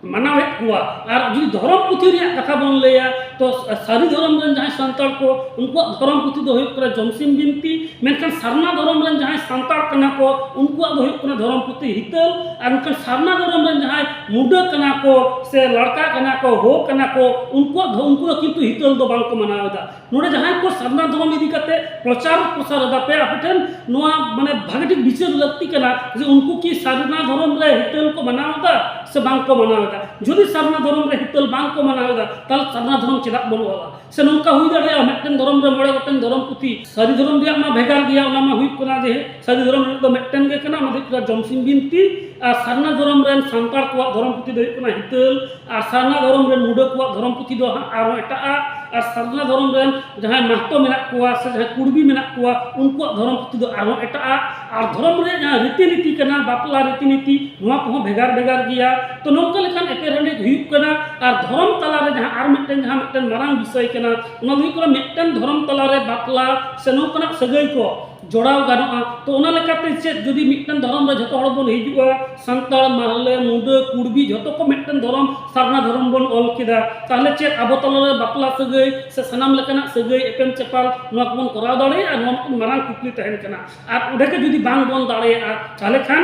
ᱢᱟᱱᱟᱣᱮᱫ ᱠᱚᱣᱟ᱾ ᱟᱨ ᱡᱩᱫᱤ ᱫᱷᱚᱨᱚᱢ ᱯᱩᱛᱷᱤ ᱨᱮᱭᱟᱜ ᱠᱟᱛᱷᱟ ᱵᱚᱱ ᱞᱟᱹᱭᱟ, ᱛᱚ ᱥᱟᱹᱨᱤ ᱫᱷᱚᱨᱚᱢ ᱨᱮᱱ ᱡᱟᱦᱟᱸᱭ ᱥᱟᱱᱛᱟᱲ ᱠᱚ, ᱩᱱᱠᱩᱣᱟᱜ ᱫᱷᱚᱨᱚᱢ ᱯᱩᱛᱷᱤ ᱫᱚ ᱦᱩᱭᱩᱜ ᱠᱟᱱᱟ ᱡᱚᱢᱥᱤᱢ ᱵᱤᱱᱛᱤ᱾ ᱢᱮᱱᱠᱷᱟᱱ ᱥᱟᱨᱱᱟ ᱫᱷᱚᱨᱚᱢ ᱨᱮᱱ ᱡᱟᱦᱟᱸᱭ ᱥᱟᱱᱛᱟᱲ ᱠᱟᱱᱟ ᱠᱚ, ᱩᱱᱠᱩᱣᱟᱜ ᱫᱚ ᱦᱩᱭᱩᱜ ᱠᱟᱱᱟ ᱫᱷᱚᱨᱚᱢ ᱯᱩᱛᱷᱤ ᱦᱤᱛᱟᱹᱞ᱾ ᱟᱨ ᱢᱮᱱᱠᱷᱟᱱ ᱥᱟᱨᱱᱟ ᱫᱷᱚᱨᱚᱢ ᱨᱮᱱ ᱡᱟᱦᱟᱸᱭ ᱢᱩᱰᱟᱹ ᱠᱟᱱᱟ ᱠᱚ ᱥᱮ ᱞᱟᱲᱠᱟ ᱠᱟᱱᱟ ᱠᱚ, ᱦᱳ ᱠᱟᱱᱟ ᱠᱚ, ᱩᱱᱠᱩᱣᱟᱜ ᱫᱚ, ᱩᱱᱠᱩ ᱫᱚ ᱠᱤᱱᱛᱩ ᱦᱤᱛᱟᱹᱞ ᱫᱚ ᱵᱟᱝ ᱠᱚ ᱢᱟᱱᱟᱣ ᱮᱫᱟ᱾ ᱱᱚᱰᱮ ᱡᱟᱦᱟᱸᱭ ᱠᱚ ᱥᱟᱨᱱᱟ ᱫᱷᱚᱨᱚᱢ ᱤᱫᱤ ᱠᱟᱛᱮ ᱯᱨᱚᱪᱟᱨ ᱯᱨᱚᱥᱟᱨ ᱮᱫᱟ ᱯᱮ, ᱟᱯᱮ ᱴᱷᱮᱱ ᱱᱚᱣᱟ ᱢᱟᱱᱮ ᱵᱷᱟᱜᱮ ᱴᱷᱤᱠ ᱵᱤᱪᱟᱹᱨ ᱞᱟᱹᱠᱛᱤ ᱠᱟᱱᱟ ᱡᱮ ᱩᱱᱠᱩ ᱠᱤ ᱥᱟᱨᱱᱟ ᱫᱷᱚᱨᱚᱢ ᱨᱮ ᱦᱤᱛᱟᱹᱞ ᱠᱚ ᱢᱟᱱᱟᱣ ᱮᱫᱟ ᱥᱮ ᱵᱟᱝ ᱠᱚ ᱢᱟᱱᱟᱣ ᱮᱫᱟ᱾ ᱡᱩᱫᱤ ᱥᱟᱨᱱᱟ ᱫᱷᱚᱨᱚᱢ ᱨᱮ ᱦᱤᱛᱟᱹᱞ ᱵᱟᱝ ᱠᱚ ᱢᱟᱱᱟᱣ ᱮᱫᱟ, ᱛᱟᱦᱚᱞᱮ ᱥᱟᱨᱱᱟ ᱫᱷᱚᱨᱚᱢ ᱪᱮᱫᱟᱜ ᱵᱚᱱ ᱚᱞᱟ? ᱥᱮ ᱱᱚᱝᱠᱟ ᱦᱩᱭ ᱫᱟᱲᱮᱭᱟᱜᱼᱟ, ᱢᱤᱫᱴᱮᱱ ᱫᱷᱚᱨᱚᱢ ᱨᱮ ᱢᱚᱬᱮ ᱜᱚᱴᱮᱱ ᱫᱷᱚᱨᱚᱢ ᱯᱩᱛᱷᱤ, ᱥᱟᱹᱨᱤ ᱫᱷᱚᱨᱚᱢ ᱨᱮᱭᱟᱜ ᱢᱟ ᱵᱷᱮᱜᱟᱨ ᱜᱮᱭᱟ, ᱚᱱᱟ ᱢᱟ ᱦᱩᱭᱩᱜ ᱠᱟᱱᱟ ᱡᱮ ᱥᱟᱹᱨᱤ ᱫᱷᱚᱨᱚᱢ ᱨᱮᱱᱟᱜ ᱫᱚ ᱢᱤᱫᱴᱮᱱ ᱜᱮ ᱠᱟᱱᱟ, ᱚᱱᱟ ᱫᱚ ᱦᱩᱭᱩᱜ ᱠᱟᱱᱟ ᱡᱚᱢᱥᱤᱢ ᱵᱤᱱᱛᱤ᱾ ᱟᱨ ᱥᱟᱨᱱᱟ ᱫᱷᱚᱨᱚᱢ ᱨᱮᱱ ᱥᱟᱱᱛᱟᱲ ᱠᱚᱣᱟᱜ ᱫᱷᱚᱨᱚᱢ ᱯᱩᱛᱷᱤ ᱫᱚ ᱦᱩᱭᱩᱜ ᱠᱟᱱᱟ ᱦᱤᱛᱟᱹᱞ᱾ ᱟᱨ ᱥᱟᱨᱱᱟ ᱫᱷᱚᱨᱚᱢ ᱨᱮᱱ ᱢᱩᱰᱟᱹ ᱠᱚᱣᱟᱜ ᱫᱷᱚᱨᱚᱢ ᱯᱩᱛᱷᱤ ᱫᱚ ᱦᱟᱸᱜ ᱟᱨᱦᱚᱸ ᱮᱴᱟᱜᱼᱟ᱾ ᱟᱨ ᱥᱟᱨᱱᱟ ᱫᱷᱚᱨᱚᱢ ᱨᱮᱱ ᱡᱟᱦᱟᱸᱭ ᱢᱟᱦᱛᱚ ᱢᱮᱱᱟᱜ ᱠᱚᱣᱟ ᱥᱮ ᱡᱟᱦᱟᱸᱭ ᱠᱩᱲᱵᱤ ᱢᱮᱱᱟᱜ ᱠᱚᱣᱟ, ᱩᱱᱠᱩᱣᱟᱜ ᱫᱷᱚᱨᱚᱢ ᱯᱩᱛᱷᱤ ᱫᱚ ᱟᱨᱦᱚᱸ ᱮᱴᱟᱜᱼᱟ᱾ ᱟᱨ ᱫᱷᱚᱨᱚᱢ ᱨᱮᱭᱟᱜ ᱡᱟᱦᱟᱸ ᱨᱤᱛᱤ ᱱᱤᱛᱤ ᱠᱟᱱᱟ, ᱵᱟᱯᱞᱟ ᱨᱤᱛᱤ ᱱᱤᱛᱤ, ᱱᱚᱣᱟ ᱠᱚᱦᱚᱸ ᱵᱷᱮᱜᱟᱨ ᱵᱷᱮᱜᱟᱨ ᱜᱮᱭᱟ᱾ ᱛᱚ, ᱱᱚᱝᱠᱟ ᱞᱮᱠᱟᱱ ᱮᱯᱮᱨᱦᱮᱸᱰᱮᱡ ᱦᱩᱭᱩᱜ ᱠᱟᱱᱟ᱾ ᱟᱨ ᱫᱷᱚᱨᱚᱢ ᱛᱟᱞᱟᱨᱮ ᱡᱟᱦᱟᱸ ᱟᱨ ᱢᱤᱫᱴᱮᱱ, ᱡᱟᱦᱟᱸ ᱢᱤᱫᱴᱮᱱ ᱢᱟᱨᱟᱝ ᱵᱤᱥᱚᱭ ᱠᱟᱱᱟ, ᱚᱱᱟ ᱫᱚ ᱦᱩᱭᱩᱜ ᱠᱟᱱᱟ ᱢᱤᱫᱴᱮᱱ ᱫᱷᱚᱨᱚᱢ ᱛᱟᱞᱟᱨᱮ ᱵᱟᱯᱞᱟ ᱥᱮ ᱱᱚᱝᱠᱟᱱᱟᱜ ᱥᱟᱹᱜᱟᱹᱭ ᱠᱚ ᱡᱚᱲᱟᱣ ᱜᱟᱱᱚᱜᱼᱟ᱾ ᱛᱚ, ᱚᱱᱟ ᱞᱮᱠᱟᱛᱮ ᱪᱮᱫ ᱡᱩᱫᱤ ᱢᱤᱫᱴᱮᱱ ᱫᱷᱚᱨᱚᱢ ᱨᱮ ᱡᱷᱚᱛᱚ ᱦᱚᱲ ᱵᱚᱱ ᱦᱤᱡᱩᱜᱼᱟ, ᱥᱟᱱᱛᱟᱲ, ᱢᱟᱦᱞᱮ, ᱢᱩᱰᱟᱹ, ᱠᱩᱲᱵᱤ, ᱡᱷᱚᱛᱚ ᱠᱚ ᱢᱤᱫᱴᱮᱱ ᱫᱷᱚᱨᱚᱢ ᱥᱟᱨᱱᱟ ᱫᱷᱚᱨᱚᱢ ᱵᱚᱱ ᱚᱞ ᱠᱮᱫᱟ, ᱛᱟᱦᱞᱮ ᱪᱮᱫ ᱟᱵᱚ ᱛᱟᱞᱟᱨᱮ ᱵᱟᱯᱞᱟ ᱥᱟᱹᱜᱟᱹᱭ ᱥᱮ ᱥᱟᱱᱟᱢ ᱞᱮᱠᱟᱱᱟᱜ ᱥᱟᱹᱜᱟᱹᱭ ᱮᱯᱮᱢ ᱪᱟᱯᱟᱞ ᱱᱚᱣᱟ ᱠᱚᱵᱚᱱ ᱠᱚᱨᱟᱣ ᱫᱟᱲᱮᱭᱟᱜᱼᱟ? ᱱᱚᱣᱟ ᱢᱤᱫᱴᱮᱱ ᱢᱟᱨᱟᱝ ᱠᱩᱠᱞᱤ ᱛᱟᱦᱮᱱ ᱠᱟᱱᱟ᱾ ᱟᱨ ᱚᱸᱰᱮ ᱜᱮ ᱡᱩᱫᱤ ᱵᱟᱝ ᱵᱚᱱ ᱫᱟᱲᱮᱭᱟᱜᱼᱟ, ᱛᱟᱦᱞᱮ ᱠᱷᱟᱱ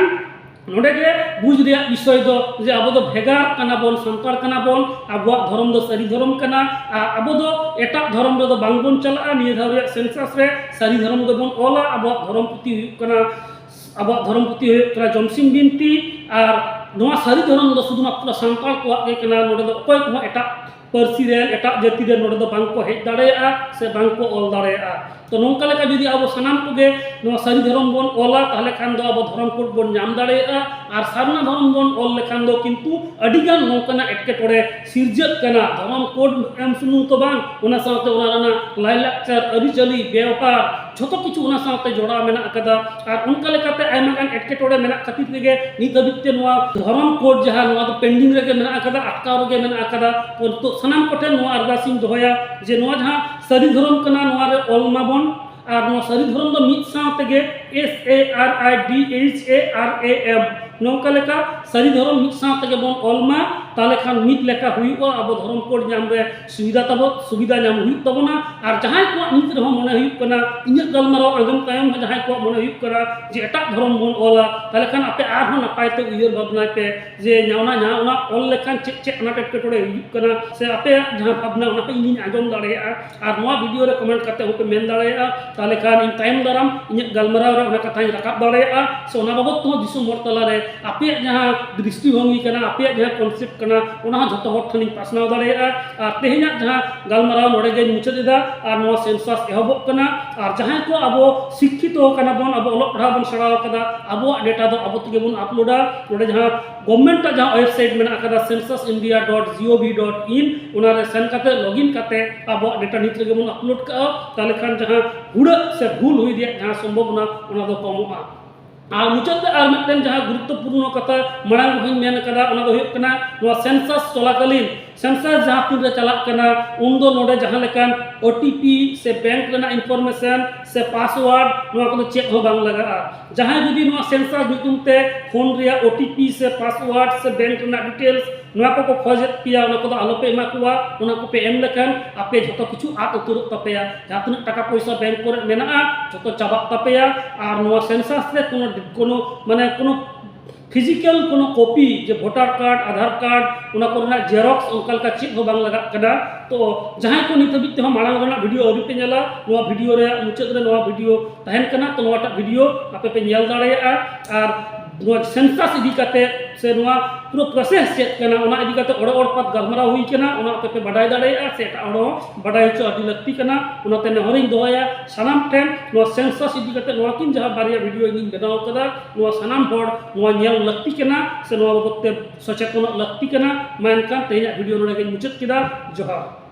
ᱱᱚᱰᱮ ᱜᱮ ᱵᱩᱡᱽ ᱨᱮᱭᱟᱜ ᱵᱤᱥᱚᱭ ᱫᱚ ᱡᱮ ᱟᱵᱚ ᱫᱚ ᱵᱷᱮᱜᱟᱨ ᱠᱟᱱᱟ ᱵᱚᱱ, ᱥᱟᱱᱛᱟᱲ ᱠᱟᱱᱟ ᱵᱚᱱ, ᱟᱵᱚᱣᱟᱜ ᱫᱷᱚᱨᱚᱢ ᱫᱚ ᱥᱟᱹᱨᱤ ᱫᱷᱚᱨᱚᱢ ᱠᱟᱱᱟ᱾ ᱟᱨ ᱟᱵᱚ ᱫᱚ ᱮᱴᱟᱜ ᱫᱷᱚᱨᱚᱢ ᱨᱮᱫᱚ ᱵᱟᱝ ᱵᱚᱱ ᱪᱟᱞᱟᱜᱼᱟ᱾ ᱱᱤᱭᱟᱹ ᱫᱷᱟᱣ ᱨᱮᱭᱟᱜ ᱥᱮᱱᱥᱟᱥ ᱨᱮ ᱥᱟᱹᱨᱤ ᱫᱷᱚᱨᱚᱢ ᱜᱮᱵᱚᱱ ᱚᱞᱟ, ᱟᱵᱚᱣᱟᱜ ᱫᱷᱚᱨᱚᱢ ᱯᱩᱛᱷᱤ ᱦᱩᱭᱩᱜ ᱠᱟᱱᱟ ᱟᱵᱚᱣᱟᱜ ᱫᱷᱚᱨᱚᱢ ᱯᱩᱛᱷᱤ ᱦᱩᱭᱩᱜ ᱠᱟᱱᱟ ᱡᱚᱢᱥᱤᱢ ᱵᱤᱱᱛᱤ᱾ ᱟᱨ ᱱᱚᱣᱟ ᱥᱟᱹᱨᱤ ᱫᱷᱚᱨᱚᱢ ᱫᱚ ᱥᱩᱫᱷᱩ ᱢᱟᱛᱨᱚ ᱥᱟᱱᱛᱟᱲ ᱠᱚᱣᱟᱜ ᱜᱮ ᱠᱟᱱᱟ᱾ ᱱᱚᱰᱮ ᱫᱚ ᱚᱠᱚᱭ ᱠᱚᱦᱚᱸ ᱮᱴᱟᱜ ᱯᱟᱹᱨᱥᱤ ᱨᱮᱱ, ᱮᱴᱟᱜ ᱡᱟᱹᱛᱤ ᱨᱮᱱ ᱱᱚᱰᱮ ᱫᱚ ᱵᱟᱝ ᱠᱚ ᱦᱮᱡ ᱫᱟᱲᱮᱭᱟᱜᱼᱟ ᱥᱮ ᱵᱟᱝ ᱠᱚ ᱚᱞ ᱫᱟᱲᱮᱭᱟᱜᱼᱟ᱾ ᱛᱚ, ᱱᱚᱝᱠᱟ ᱞᱮᱠᱟ ᱡᱩᱫᱤ ᱟᱵᱚ ᱥᱟᱱᱟᱢ ᱠᱚᱜᱮ ᱱᱚᱣᱟ ᱥᱟᱹᱨᱤ ᱫᱷᱚᱨᱚᱢ ᱵᱚᱱ ᱚᱞᱟ, ᱛᱟᱦᱞᱮ ᱠᱷᱟᱱ ᱫᱚ ᱟᱵᱚ ᱫᱷᱚᱨᱚᱢ ᱠᱳᱰ ᱵᱚᱱ ᱧᱟᱢ ᱫᱟᱲᱮᱭᱟᱜᱼᱟ᱾ ᱟᱨ ᱥᱟᱨᱱᱟ ᱫᱷᱚᱨᱚᱢ ᱵᱚᱱ ᱚᱞ ᱞᱮᱠᱷᱟᱱ ᱫᱚ ᱠᱤᱱᱛᱩ ᱟᱹᱰᱤᱜᱟᱱ ᱱᱚᱝᱠᱟᱱᱟᱜ ᱮᱴᱠᱮᱴᱚᱬᱮ ᱥᱤᱨᱡᱟᱹᱜ ᱠᱟᱱᱟ᱾ ᱫᱷᱚᱨᱚᱢ ᱠᱳᱰ ᱮᱢ ᱥᱩᱢᱩᱝ ᱛᱚ ᱵᱟᱝ, ᱚᱱᱟ ᱥᱟᱶᱛᱮ ᱚᱱᱟ ᱨᱮᱱᱟᱜ ᱞᱟᱭᱼᱞᱟᱠᱪᱟᱨ, ᱟᱹᱨᱤᱪᱟᱹᱞᱤ, ᱵᱮᱣᱦᱟᱨ, ᱡᱷᱚᱛᱚ ᱠᱤᱪᱷᱩ ᱚᱱᱟ ᱥᱟᱶᱛᱮ ᱡᱚᱲᱟᱣ ᱢᱮᱱᱟᱜ ᱟᱠᱟᱫᱟ᱾ ᱟᱨ ᱚᱱᱠᱟ ᱞᱮᱠᱟᱛᱮ ᱟᱭᱢᱟ ᱜᱟᱱ ᱮᱴᱠᱮᱴᱚᱬᱮ ᱢᱮᱱᱟᱜ ᱠᱷᱟᱹᱛᱤᱨ ᱛᱮᱜᱮ ᱱᱤᱛ ᱦᱟᱹᱵᱤᱡ ᱛᱮ ᱱᱚᱣᱟ ᱫᱷᱚᱨᱚᱢ ᱠᱳᱰ ᱡᱟᱦᱟᱸ, ᱱᱚᱣᱟ ᱫᱚ ᱯᱮᱱᱰᱤᱝ ᱨᱮᱜᱮ ᱢᱮᱱᱟᱜ ᱟᱠᱟᱫᱟ, ᱟᱴᱠᱟᱣ ᱨᱮᱜᱮ ᱢᱮᱱᱟᱜ ᱟᱠᱟᱫᱟ᱾ ᱛᱚ, ᱱᱤᱛᱚᱜ ᱥᱟᱱᱟᱢ ᱠᱚᱴᱷᱮᱱ ᱱᱚᱣᱟ ᱟᱨᱫᱟᱥ ᱤᱧ ᱫᱚᱦᱚᱭᱟ ᱡᱮ ᱱᱚᱣᱟ ᱡᱟᱦᱟᱸ ᱥᱟᱹᱨᱤ ᱫᱷᱚᱨᱚᱢ ᱠᱟᱱᱟ, ᱱᱚᱣᱟ ᱨᱮ ᱚᱞ ᱢᱟᱵᱚᱱ᱾ ᱟᱨ ᱱᱚᱣᱟ ᱥᱟᱹᱨᱤ ᱫᱷᱚᱨᱚᱢ ᱫᱚ ᱢᱤᱫ ᱥᱟᱶ ᱛᱮᱜᱮ, S A R I D H A R A M, ᱱᱚᱝᱠᱟ ᱞᱮᱠᱟ ᱥᱟᱹᱨᱤ ᱫᱷᱚᱨᱚᱢ ᱢᱤᱫ ᱥᱟᱶ ᱛᱮᱜᱮ ᱵᱚᱱ ᱚᱞ ᱢᱟ᱾ ᱛᱟᱦᱞᱮ ᱠᱷᱟᱱ ᱢᱤᱫ ᱞᱮᱠᱟ ᱦᱩᱭᱩᱜᱼᱟ, ᱟᱵᱚ ᱫᱷᱚᱨᱚᱢ ᱠᱳᱰ ᱧᱟᱢ ᱨᱮ ᱥᱩᱵᱤᱫᱷᱟ ᱛᱟᱵᱚ, ᱥᱩᱵᱤᱫᱷᱟ ᱧᱟᱢ ᱦᱩᱭᱩᱜ ᱛᱟᱵᱚᱱᱟ᱾ ᱟᱨ ᱡᱟᱦᱟᱸᱭ ᱠᱚᱣᱟᱜ ᱱᱤᱛ ᱨᱮᱦᱚᱸ ᱢᱚᱱᱮ ᱦᱩᱭᱩᱜ ᱠᱟᱱᱟ, ᱤᱧᱟᱹᱜ ᱜᱟᱞᱢᱟᱨᱟᱣ ᱟᱸᱡᱚᱢ ᱛᱟᱭᱚᱢ ᱦᱚᱸ ᱡᱟᱦᱟᱸᱭ ᱠᱚᱣᱟᱜ ᱢᱚᱱᱮ ᱦᱩᱭᱩᱜ ᱠᱟᱱᱟ ᱡᱮ ᱮᱴᱟᱜ ᱫᱷᱚᱨᱚᱢ ᱵᱚᱱ ᱚᱞᱟ, ᱛᱟᱦᱞᱮ ᱠᱷᱟᱱ ᱟᱯᱮ ᱟᱨᱦᱚᱸ ᱱᱟᱯᱟᱭ ᱛᱮ ᱩᱭᱦᱟᱹᱨ ᱵᱷᱟᱵᱽᱱᱟᱭ ᱯᱮ ᱡᱮ ᱱᱚᱣᱟ, ᱱᱚᱣᱟ ᱚᱞ ᱞᱮᱠᱷᱟᱱ ᱪᱮᱫ ᱪᱮᱫ ᱟᱱᱟᱴ ᱮᱴᱠᱮᱴᱚᱬᱮ ᱦᱩᱭᱩᱜ ᱠᱟᱱᱟ, ᱥᱮ ᱟᱯᱮᱭᱟᱜ ᱡᱟᱦᱟᱸ ᱵᱷᱟᱵᱽᱱᱟ, ᱚᱱᱟ ᱦᱚᱸ ᱤᱧᱤᱧ ᱟᱸᱡᱚᱢ ᱫᱟᱲᱮᱭᱟᱜᱼᱟ᱾ ᱟᱨ ᱱᱚᱣᱟ ᱵᱷᱤᱰᱤᱭᱳ ᱨᱮ ᱠᱚᱢᱮᱱᱴ ᱠᱟᱛᱮ ᱦᱚᱸᱯᱮ ᱢᱮᱱ ᱫᱟᱲᱮᱭᱟᱜᱼᱟ᱾ ᱛᱟᱦᱞᱮ ᱠᱷᱟᱱ ᱤᱧ ᱛᱟᱭᱚᱢ ᱫᱟᱨᱟᱢ ᱤᱧᱟᱹᱜ ᱜᱟᱞᱢᱟᱨᱟᱣ ᱨᱮ ᱚᱱᱟ ᱠᱟᱛᱷᱟᱧ ᱨᱟᱠᱟᱵ ᱫᱟᱲᱮᱭᱟᱜᱼᱟ, ᱥᱮ ᱚᱱᱟ ᱵᱟᱵᱚᱫ ᱛᱮᱦᱚᱸ ᱫᱤᱥᱚᱢ ᱦᱚᱲ ᱛᱟᱞᱟᱨᱮ ᱟᱯᱮᱭᱟᱜ ᱡᱟᱦᱟᱸ ᱫᱨᱤᱥᱴᱤᱵᱷᱚᱝᱜᱤ ᱠᱟᱱᱟ, ᱟᱯᱮᱭᱟᱜ ᱡᱟᱦᱟᱸ ᱠᱚᱱᱥᱮᱯᱴ ᱠᱟᱱᱟ, ᱚᱱᱟ ᱦᱚᱸ ᱡᱷᱚᱛᱚ ᱦᱚᱲ ᱴᱷᱮᱱᱤᱧ ᱯᱟᱥᱱᱟᱣ ᱫᱟᱲᱮᱭᱟᱜᱼᱟ᱾ ᱟᱨ ᱛᱮᱦᱮᱧᱟᱜ ᱡᱟᱦᱟᱸ ᱜᱟᱞᱢᱟᱨᱟᱣ ᱱᱚᱰᱮ ᱜᱮᱧ ᱢᱩᱪᱟᱹᱫ ᱮᱫᱟ᱾ ᱟᱨ ᱱᱚᱣᱟ ᱥᱮᱱᱥᱟᱥ ᱮᱦᱚᱵᱚᱜ ᱠᱟᱱᱟ, ᱟᱨ ᱡᱟᱦᱟᱸᱭ ᱠᱚ ᱟᱵᱚ ᱥᱤᱠᱠᱷᱤᱛᱚ ᱠᱟᱱᱟ ᱵᱚᱱ, ᱟᱵᱚ ᱚᱞᱚᱜ ᱯᱟᱲᱦᱟᱣ ᱵᱚᱱ ᱥᱮᱬᱟ ᱟᱠᱟᱫᱟ, ᱟᱵᱚᱣᱟᱜ ᱰᱮᱴᱟ ᱫᱚ ᱟᱵᱚ ᱛᱮᱜᱮ ᱵᱚᱱ ᱟᱯᱞᱳᱰᱟ᱾ ᱱᱚᱰᱮ ᱡᱟᱦᱟᱸ ᱜᱚᱵᱷᱢᱮᱱᱴ ᱟᱜ ᱡᱟᱦᱟᱸ ᱣᱮᱵᱥᱟᱭᱤᱴ ᱢᱮᱱᱟᱜ ᱟᱠᱟᱫᱟ, census india dot gov dot in, ᱚᱱᱟ ᱨᱮ ᱥᱮᱱ ᱠᱟᱛᱮ, ᱞᱚᱜᱤᱱ ᱠᱟᱛᱮ ᱟᱵᱚᱣᱟᱜ ᱰᱮᱴᱟ ᱱᱤᱛ ᱨᱮᱜᱮ ᱵᱚᱱ ᱟᱯᱞᱳᱰ ᱠᱟᱜᱼᱟ᱾ ᱛᱟᱦᱚᱞᱮ ᱠᱷᱟᱱ ᱡᱟᱦᱟᱸ ᱦᱩᱲᱟᱹᱜ ᱥᱮ ᱵᱷᱩᱞ ᱦᱩᱭ ᱨᱮᱭᱟᱜ ᱡᱟᱦᱟᱸ ᱥᱚᱢᱵᱷᱚᱵᱚᱱᱟ, ᱚᱱᱟ ᱫᱚ ᱠᱚᱢᱚᱜᱼᱟ᱾ ᱟᱨ ᱢᱩᱪᱟᱹᱫ ᱨᱮ ᱟᱨ ᱢᱤᱫᱴᱮᱱ ᱡᱟᱦᱟᱸ ᱜᱩᱨᱩᱛᱛᱚᱯᱩᱨᱱᱚ ᱠᱟᱛᱷᱟ ᱢᱟᱲᱟᱝ ᱨᱮᱦᱚᱸᱧ ᱢᱮᱱ ᱟᱠᱟᱫᱟ, ᱚᱱᱟ ᱫᱚ ᱦᱩᱭᱩᱜ ᱠᱟᱱᱟ, ᱱᱚᱣᱟ ᱥᱮᱱᱥᱟᱥ ᱪᱚᱞᱟᱠᱟᱞᱤᱱ, ᱥᱮᱱᱥᱟᱥ ᱡᱟᱦᱟᱸ ᱛᱤᱱ ᱨᱮ ᱪᱟᱞᱟᱜ ᱠᱟᱱᱟ, ᱩᱱᱫᱚ ᱱᱚᱰᱮ ᱡᱟᱦᱟᱸ ᱞᱮᱠᱟᱱ ᱳ ᱴᱤ ᱯᱤ ᱥᱮ ᱵᱮᱝᱠ ᱨᱮᱱᱟᱜ ᱤᱱᱯᱷᱚᱨᱢᱮᱥᱚᱱ ᱥᱮ ᱯᱟᱥᱣᱟᱨᱰ, ᱱᱚᱣᱟ ᱠᱚᱫᱚ ᱪᱮᱫ ᱦᱚᱸ ᱵᱟᱝ ᱞᱟᱜᱟᱜᱼᱟ᱾ ᱡᱟᱦᱟᱸᱭ ᱡᱩᱫᱤ ᱱᱚᱣᱟ ᱥᱮᱱᱥᱟᱥ ᱧᱩᱛᱩᱢ ᱛᱮ ᱯᱷᱳᱱ ᱨᱮᱭᱟᱜ ᱳ ᱴᱤ ᱯᱤ ᱥᱮ ᱯᱟᱥᱣᱟᱨᱰ ᱥᱮ ᱵᱮᱝᱠ ᱨᱮᱱᱟᱜ ᱰᱤᱴᱮᱞᱥ, ᱱᱚᱣᱟ ᱠᱚᱠᱚ ᱠᱷᱚᱡᱮᱫ ᱯᱮᱭᱟ, ᱚᱱᱟ ᱠᱚᱫᱚ ᱟᱞᱚᱯᱮ ᱮᱢᱟ ᱠᱚᱣᱟ᱾ ᱚᱱᱟ ᱠᱚᱯᱮ ᱮᱢ ᱞᱮᱠᱷᱟᱱ ᱟᱯᱮ ᱡᱷᱚᱛᱚ ᱠᱤᱪᱷᱩ ᱟᱫ ᱩᱛᱟᱹᱨᱚᱜ ᱛᱟᱯᱮᱭᱟ᱾ ᱡᱟᱦᱟᱸ ᱛᱤᱱᱟᱹᱜ ᱴᱟᱠᱟ ᱯᱚᱭᱥᱟ ᱵᱮᱝᱠ ᱠᱚᱨᱮ ᱢᱮᱱᱟᱜᱼᱟ, ᱡᱷᱚᱛᱚ ᱪᱟᱵᱟᱜ ᱛᱟᱯᱮᱭᱟ᱾ ᱟᱨ ᱱᱚᱣᱟ ᱥᱮᱱᱥᱟᱥ ᱨᱮ ᱠᱳᱱᱳ, ᱠᱳᱱᱳ, ᱢᱟᱱᱮ, ᱠᱳᱱᱳ ᱯᱷᱤᱡᱤᱠᱟᱞ ᱠᱳᱱᱳ ᱠᱚᱯᱤ, ᱡᱮ ᱵᱷᱳᱴᱟᱨ ᱠᱟᱨᱰ, ᱟᱫᱷᱟᱨ ᱠᱟᱨᱰ, ᱚᱱᱟ ᱠᱚᱨᱮᱱᱟᱜ ᱡᱮᱨᱚᱠᱥ, ᱚᱱᱠᱟ ᱞᱮᱠᱟ ᱪᱮᱫ ᱦᱚᱸ ᱵᱟᱝ ᱞᱟᱜᱟᱜ ᱠᱟᱱᱟ᱾ ᱛᱚ, ᱡᱟᱦᱟᱸᱭ ᱠᱚ ᱱᱤᱛ ᱦᱟᱹᱵᱤᱡ ᱛᱮᱦᱚᱸ ᱢᱟᱲᱟᱝ ᱨᱮᱱᱟᱜ ᱵᱷᱤᱰᱤᱭᱳ ᱟᱹᱣᱨᱤ ᱯᱮ ᱧᱮᱞᱟ, ᱱᱚᱣᱟ ᱵᱷᱤᱰᱤᱭᱳ ᱨᱮᱭᱟᱜ ᱢᱩᱪᱟᱹᱫ ᱨᱮ ᱱᱚᱣᱟ ᱵᱷᱤᱰᱤᱭᱳ ᱛᱟᱦᱮᱱ ᱠᱟᱱᱟ᱾ ᱛᱚ, ᱱᱚᱣᱟᱴᱟᱜ ᱵᱷᱤᱰᱤᱭᱳ ᱟᱯᱮ ᱯᱮ ᱧᱮᱞ ᱫᱟᱲᱮᱭᱟᱜᱼᱟ᱾ ᱟᱨ ᱱᱚᱣᱟ ᱥᱮᱱᱥᱟᱥ ᱤᱫᱤ ᱠᱟᱛᱮ ᱥᱮ ᱱᱚᱣᱟ ᱯᱩᱨᱟᱹ ᱯᱨᱚᱥᱮᱥ ᱪᱮᱫ ᱠᱟᱱᱟ, ᱚᱱᱟ ᱤᱫᱤ ᱠᱟᱛᱮ ᱚᱲᱮ ᱚᱲᱯᱟᱛ ᱜᱟᱞᱢᱟᱨᱟᱣ ᱦᱩᱭ ᱠᱟᱱᱟ, ᱚᱱᱟ ᱟᱯᱮ ᱯᱮ ᱵᱟᱰᱟᱭ ᱫᱟᱲᱮᱭᱟᱜᱼᱟ ᱥᱮ ᱮᱴᱟᱜ ᱦᱚᱲ ᱦᱚᱸ ᱵᱟᱰᱟᱭ ᱦᱚᱪᱚ ᱟᱹᱰᱤ ᱞᱟᱹᱠᱛᱤ ᱠᱟᱱᱟ᱾ ᱚᱱᱟᱛᱮ ᱱᱮᱦᱚᱨᱤᱧ ᱫᱚᱦᱚᱭᱟ ᱥᱟᱱᱟᱢ ᱴᱷᱮᱱ, ᱱᱚᱣᱟ ᱥᱮᱱᱥᱟᱥ ᱤᱫᱤ ᱠᱟᱛᱮ ᱱᱚᱣᱟ ᱠᱤᱱ ᱡᱟᱦᱟᱸ ᱵᱟᱨᱭᱟ ᱵᱷᱤᱰᱤᱭᱳ ᱤᱧᱤᱧ ᱵᱮᱱᱟᱣ ᱠᱟᱫᱟ, ᱱᱚᱣᱟ ᱥᱟᱱᱟᱢ ᱦᱚᱲ ᱱᱚᱣᱟ ᱧᱮᱞ ᱞᱟᱹᱠᱛᱤ ᱠᱟᱱᱟ ᱥᱮ ᱱᱚᱣᱟ ᱵᱟᱵᱚᱫ ᱛᱮ ᱥᱚᱪᱮᱛᱚᱱᱚᱜ ᱞᱟᱹᱠᱛᱤ ᱠᱟᱱᱟ᱾ ᱢᱟ ᱮᱱᱠᱷᱟᱱ ᱛᱮᱦᱮᱧᱟᱜ ᱵᱷᱤᱰᱤᱭᱳ ᱱᱚᱰᱮ ᱜᱤᱧ ᱢᱩᱪᱟᱹᱫ ᱠᱮᱫᱟ᱾ ᱡᱚᱦᱟᱨ᱾